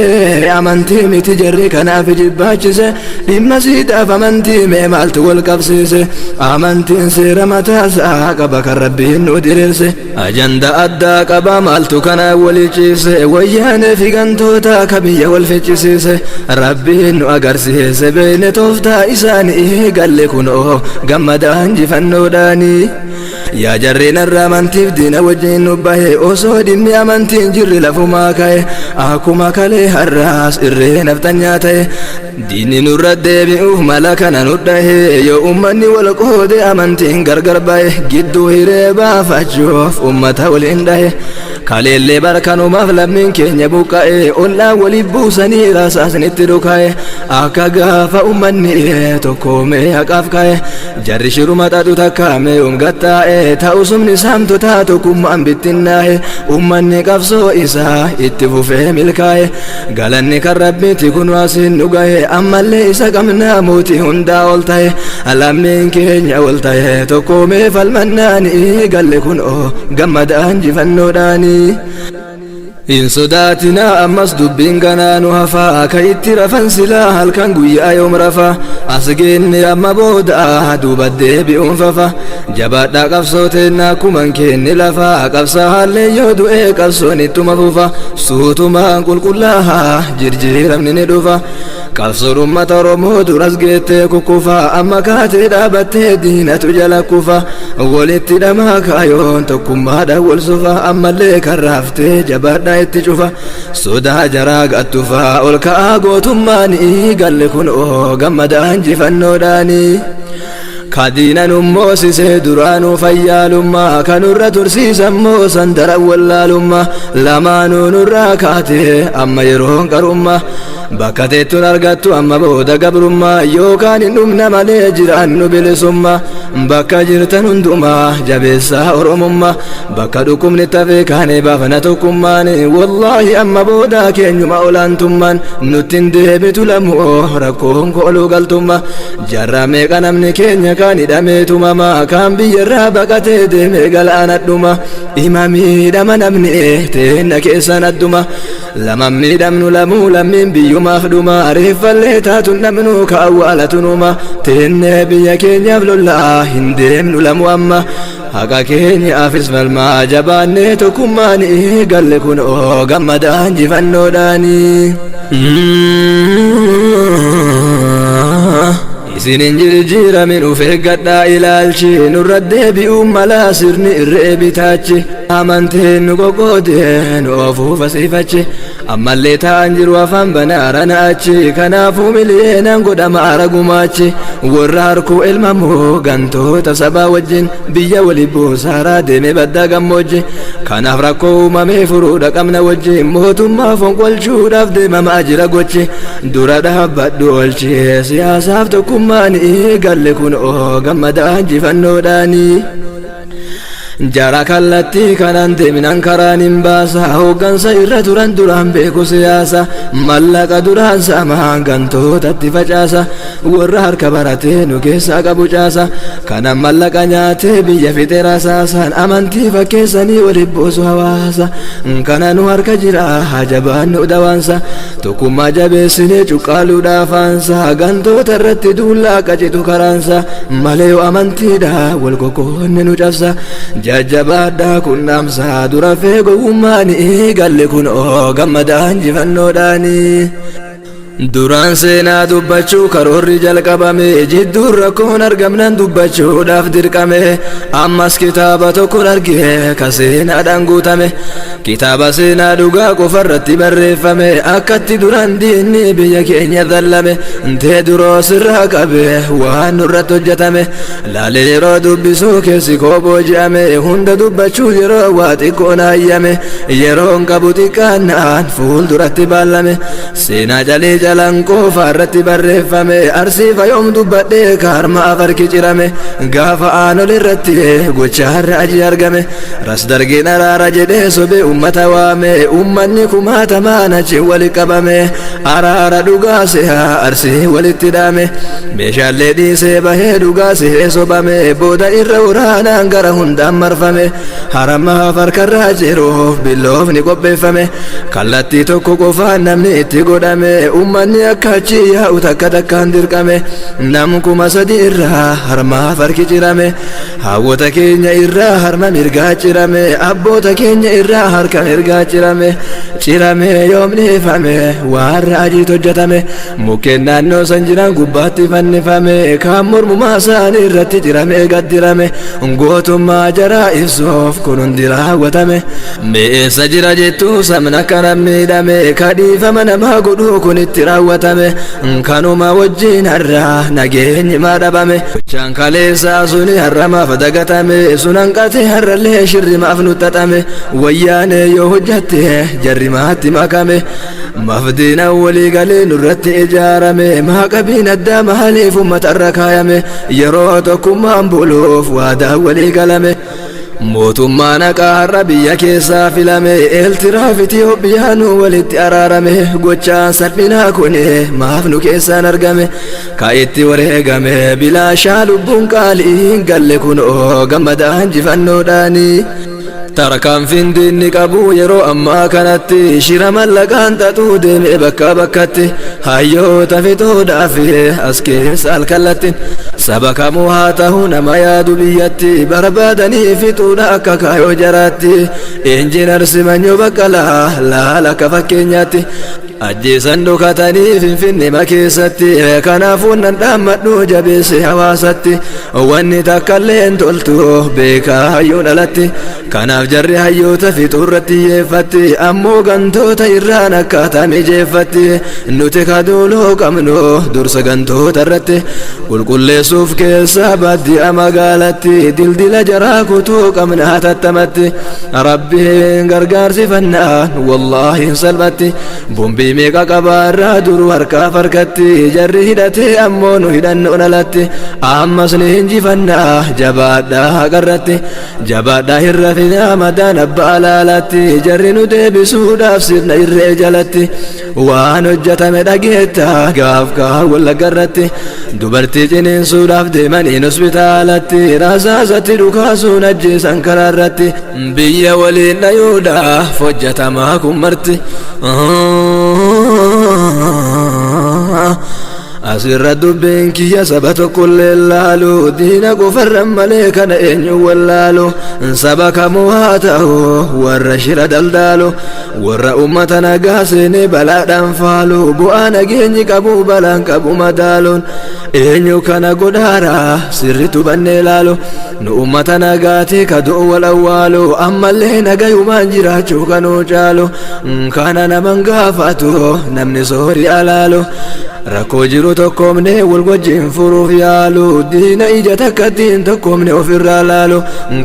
amantii miti jarri kanaaf jibbaachise, dhimma siidhaaf amantii mee maaltu wal qabsiise, amantiin seera mataasaa qaba kan rabbiin nu diriirse, ajanda addaa qaba maaltu kana walii ciibse, wayyaanee fi gantoota ka biyya wal ficcisiise, rabbiin nu agarsiise beekne tooftaa isaanii galle kunoo gammadaa injifannoodhaanii. Yaa jarreen irraa amantiif diina wajjin nu bahe, osoo dhimmi amantiin jirri lafumaa ka'e, akkuma kalee har'aas irree nafxanyaa ta'e, diinni nurra deebi'uuf mala kana nu dhahe, yoo ummanni wal qoode amantiin gargar ba'e, gidduu hiree baafachuuf ummata waliin dhahe, kaleellee barkanumaaf lammiin keenya buqqa'e, ollaa waliif buusanii rasaasnitti dhuka'e, akka gaafa ummanni tokkoomee haqaaf ka'e, jarri shiruma xaxu takkaamee umgattaa'e, ta'usumni saamtotaa tokkummaan bittinnaa'e, ummanni qabsoo isaa itti fufee milkaa'e, galanni kan rabbiiti kun asiin nu gahe, ammallee isa qabnaa mootii hundaa ol ta'e, lammiin keenya ol ta'e tokkoomee falmannaanii galle kunoo gammadaa injifannoodhaanii. Hin sodaatinaa ammas dubbiin ganaa nu hafaa, ka itti rafan silaa halkan guyyaa yoom rafa, as geenne amma booda duuba deebi'uun fafa, jabaadhaa qabsoo teennaa kuman kenne lafa, qabsaa haallee yoo du'ee qabsoon ittuma fufa, suutumaan qulqullaahaa jirjiiramni ni dhufa, qabsoon uummata Oromoo duras geettee kukkufa, amma kaatee dhaabattee diinatu jala kufa, walitti dhamaa kaayoon tokkummaadhaan wal sufa, ammallee kan raaftee jabaadhaa itti cufa, sodaa jaraa gattufa, ol ka'aa gootummaanii galle kunoo gammadaa injifannoodhaanii. Kadiina nu moosisee duraanuu fayyaalummaa, kanurra tursiisammoo sandara wallaalummaa, lamaanuu nurraa kaatee amma yeroon qarummaa, bakka teettuun argattu amma booda gabrummaa, yookaan hin dhumna malee jiraannu bilisummaa, bakka jirtan hundumaa jabeessaa Oromummaa, bakka dhukkubni tafee kaanee baafana tokkummaan, wallaahi amma booda keenyuma olaantummaan, nutti hin deebitu lamoo rakkoon kooluu galtummaa, jarraa meeqa namni keenya Kaan hidhamee tumama, kaan biyyarraa baqatee deemee galaana dhuma. Ima miidhama namni teenna keessan adduma. Lama miidhamnu lamuu lammiin biyyumaaf dhuma. Reeffallee taatun dhabnu ka awwaalatu numa. Teennee biyya keenyaaf lollaa hin deemnu lamu amma. Haqa keenyaafis falmaa jabaannee tokkummaanii galle kunoo gammadaa injifannoodhaanii. Isin hin jijjiiramin uf eeggadhaa ilaalchi nurra deebi'uun malaa sirni irree bitaachi. Amanteen nu qoqqoodee nu ofuuf asiifachi. Ammallee ta'an jiru afaan banaara na'achi. Kanaafuu miliyeenaan godhama ara gumaachi. Warra harkuu elmamoo gantoota sabaa wajjin biyya wali buusaaraa deemee baddaa gammoojji. Kanaaf rakkoo uumamee furuudha qabna wajjin mootummaa fonqolchuudhaaf deemamaa jira gochi. Dura dhaabbadhu oolchi siyaasaaf tokkummaanii galle kunoo gammadaa injifannoodhaanii. Jara kallattii kanaan deemnan karaan hin baasa. Hooggansa irra turan duraan beeku siyaasa. Mallaqa duraan saamaan gantootatti facaasa. Warra harka baratee nu keessaa qabu caasa. Kanan mallaqa nyaatee biyya fixe rasaasaan amantii fakkeessanii waliif buusu hawaasa. Kana nu harka jira jabaannu dawaansa. Tokkummaa jabeessinee cuqqaaluudhaaf aansa. Gantoota irratti duullaa qacitu karaansa. Malee yoo amantiidha wal qoqqoodne nu cabsa. Jajjabaadhaa qunnamsa dura feegowwummaanii galle kunoo gammadaa injifannoodhaanii. Duraan seenaa dubbachuu karoorri jalqabame jidduun rakkoon argamnan dubbachuudhaaf dirqame. Ammas kitaaba tokkon arge ka seenaadhaan guutame. Kitaaba seenaa dhugaa qofarratti barreeffame akkatti duraan diinni biyya keenya dhallame. Teediroos irraa qabe waan nurratti hojjetame. Laalee yeroo dubbisuu keessi koo booji'ame. Hunda dubbachuu yeroo waa xiqqoon hayyame. Yeroon qabu xiqqaannaan fuulduratti baallame. Seenaa calee jalan qofa irratti barreeffame. Arsii fayoom dubbadhee kaarma afarki cirame. Gaafa aanol irratti gochaarra aji argame. Ras dargiin araara jedhee sobee ummata waame. Ummanni kumaatamaan achi wali qabame. Araara dhugaa se'a arsii walitti dhaame. Meeshaalee dhiisee bahee dhugaa se'ee sobame. Booda irra waraanaan gara hundaan marfame. Haramaaf harkarraa jiruuf billoofni qopheeffame. Kallattii tokko qofaan namni itti godhame. Ummanni akka achi yaa'u takka takkaan dirqame. Nam 3000 irraa harmaaf harki cirame. Hawwata keenya irraa harma mirgaa cirame. Abboota keenya irraa harka mirgaa cirame. Cirame yoom dhiifame warra ajiitu hojjetame. Mukkeen naannoo san jiran gubbaatti fannifame. Kaan mormumaa isaanii irratti cirame gaddirame. Gootummaa jaraa ibsuuf kun hundi raawwatame. Mi'eessa jira jettuu sabna kana miidhame. Kadhiifama namaa godhuu kun itti raawwatame. Kanuma wajjin har'a nageenyi maa dhabame. Gochaan kaleessaa suni har'amaaf dagatame. Sun hanqate har'allee shirrimaaf nu xaxame. Wayyaanee yoo hojjatte jarrimaatti makame. Mafdiina walii galee nurratti ijaarame. Maaqabiin addaa maaliif uummata irra kaayame. Yeroo tokkummaan buluuf waadaa walii galame. Mootummaan haqaa har'a biyya keessaa filame. Eeltiraaf Itoophiyaanu walitti araarame. Gochaan salphinaa kun maaf nu keessaan argame. Ka itti wareegame bilaashaa lubbuun qaaliin galle kunoo gammadaa injifannoodhaanii. Tarkaanfiin diinni qabu yeroo ammaa kanatti shira mallaqaan xaxuu deemee bakka bakkatti. Hayyoota fixuudhaaf as keessa alkallattiin saba kamuu haa ta'u nama yaadu biyyatti barbaadanii fixuudha akka kaayoo jaraatti. Injiinar Simanyoo Baqqalaa laala akka fakkeenyaatti. Ajjeesan dhokatanii Finfinnee keessatti. Kanaafuu nan dhaammadhu jabeesse hawaasatti. Wanni takkallee hin toltu beekaa hayyoon alatti. Kanaaf jarri hayyoota fixuurratti xiyyeeffatti. Ammoo gantoota irraan akkaataa mijeeffatti. Nuti kaduuloo qabnu dursa gantoota irratti. Qulqulleessuuf keessaa baadiyyaa magaalatti. Dildila jaraa kutuu qabna hatattamatti. Rabbiin gargaarsifannaan wallaahi hin salphatti. Umrii meeqa qabaarraa duru harkaaf harkatti jarri hidhatee ammoo nu hidhannoon alatti ammas ni injifannaa jabaadhaa haqarratti jabaadhaa hin rafinaa madaan abbaa alaalatti jarri nu deebisuudhaaf sirna irree jalatti waan hojjetame dhageetta gaaf kaa wallaggarratti dubartii ciniinsuudhaaf deemaniin hospitaalatti rasaasatti dhukaasuun ajjeesan karaarratti biyya waliin dhayuudhaaf hojjetamaa kun marti. Asirra dubbiin kiyya saba tokkollee laalu diina qofarran malee kana eenyu wallaalu saba kamuu haa ta'u warra shira daldaalu warra ummata nagaa seenee balaadhaan faalu bu'aa nageenyi qabu balaan qabu madaaluun eenyu kana godhaara sirritu bannee laalu nu ummata nagaati ka du'u wal awwaalu ammallee nagayumaan jiraachuu kanuu caalu kana naman gaafatu namni soori alaalu rakkoo jiru tokkoomne wal wajjin furuuf yaalu diina ija takkattiin tokkoomne ofirraa laalu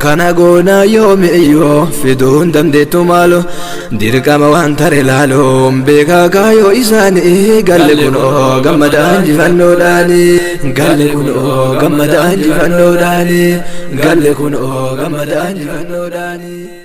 kana goonaa yoomi iyyoo fiduun dandeettu maalu dirqama waan tare laalu beekaa kaayoo isaanii galle kunoo gammadaa injifannoodhaani galle kunoo gammadaa injifannoodhaani galle kunoo gammadaa injifannoodhaani.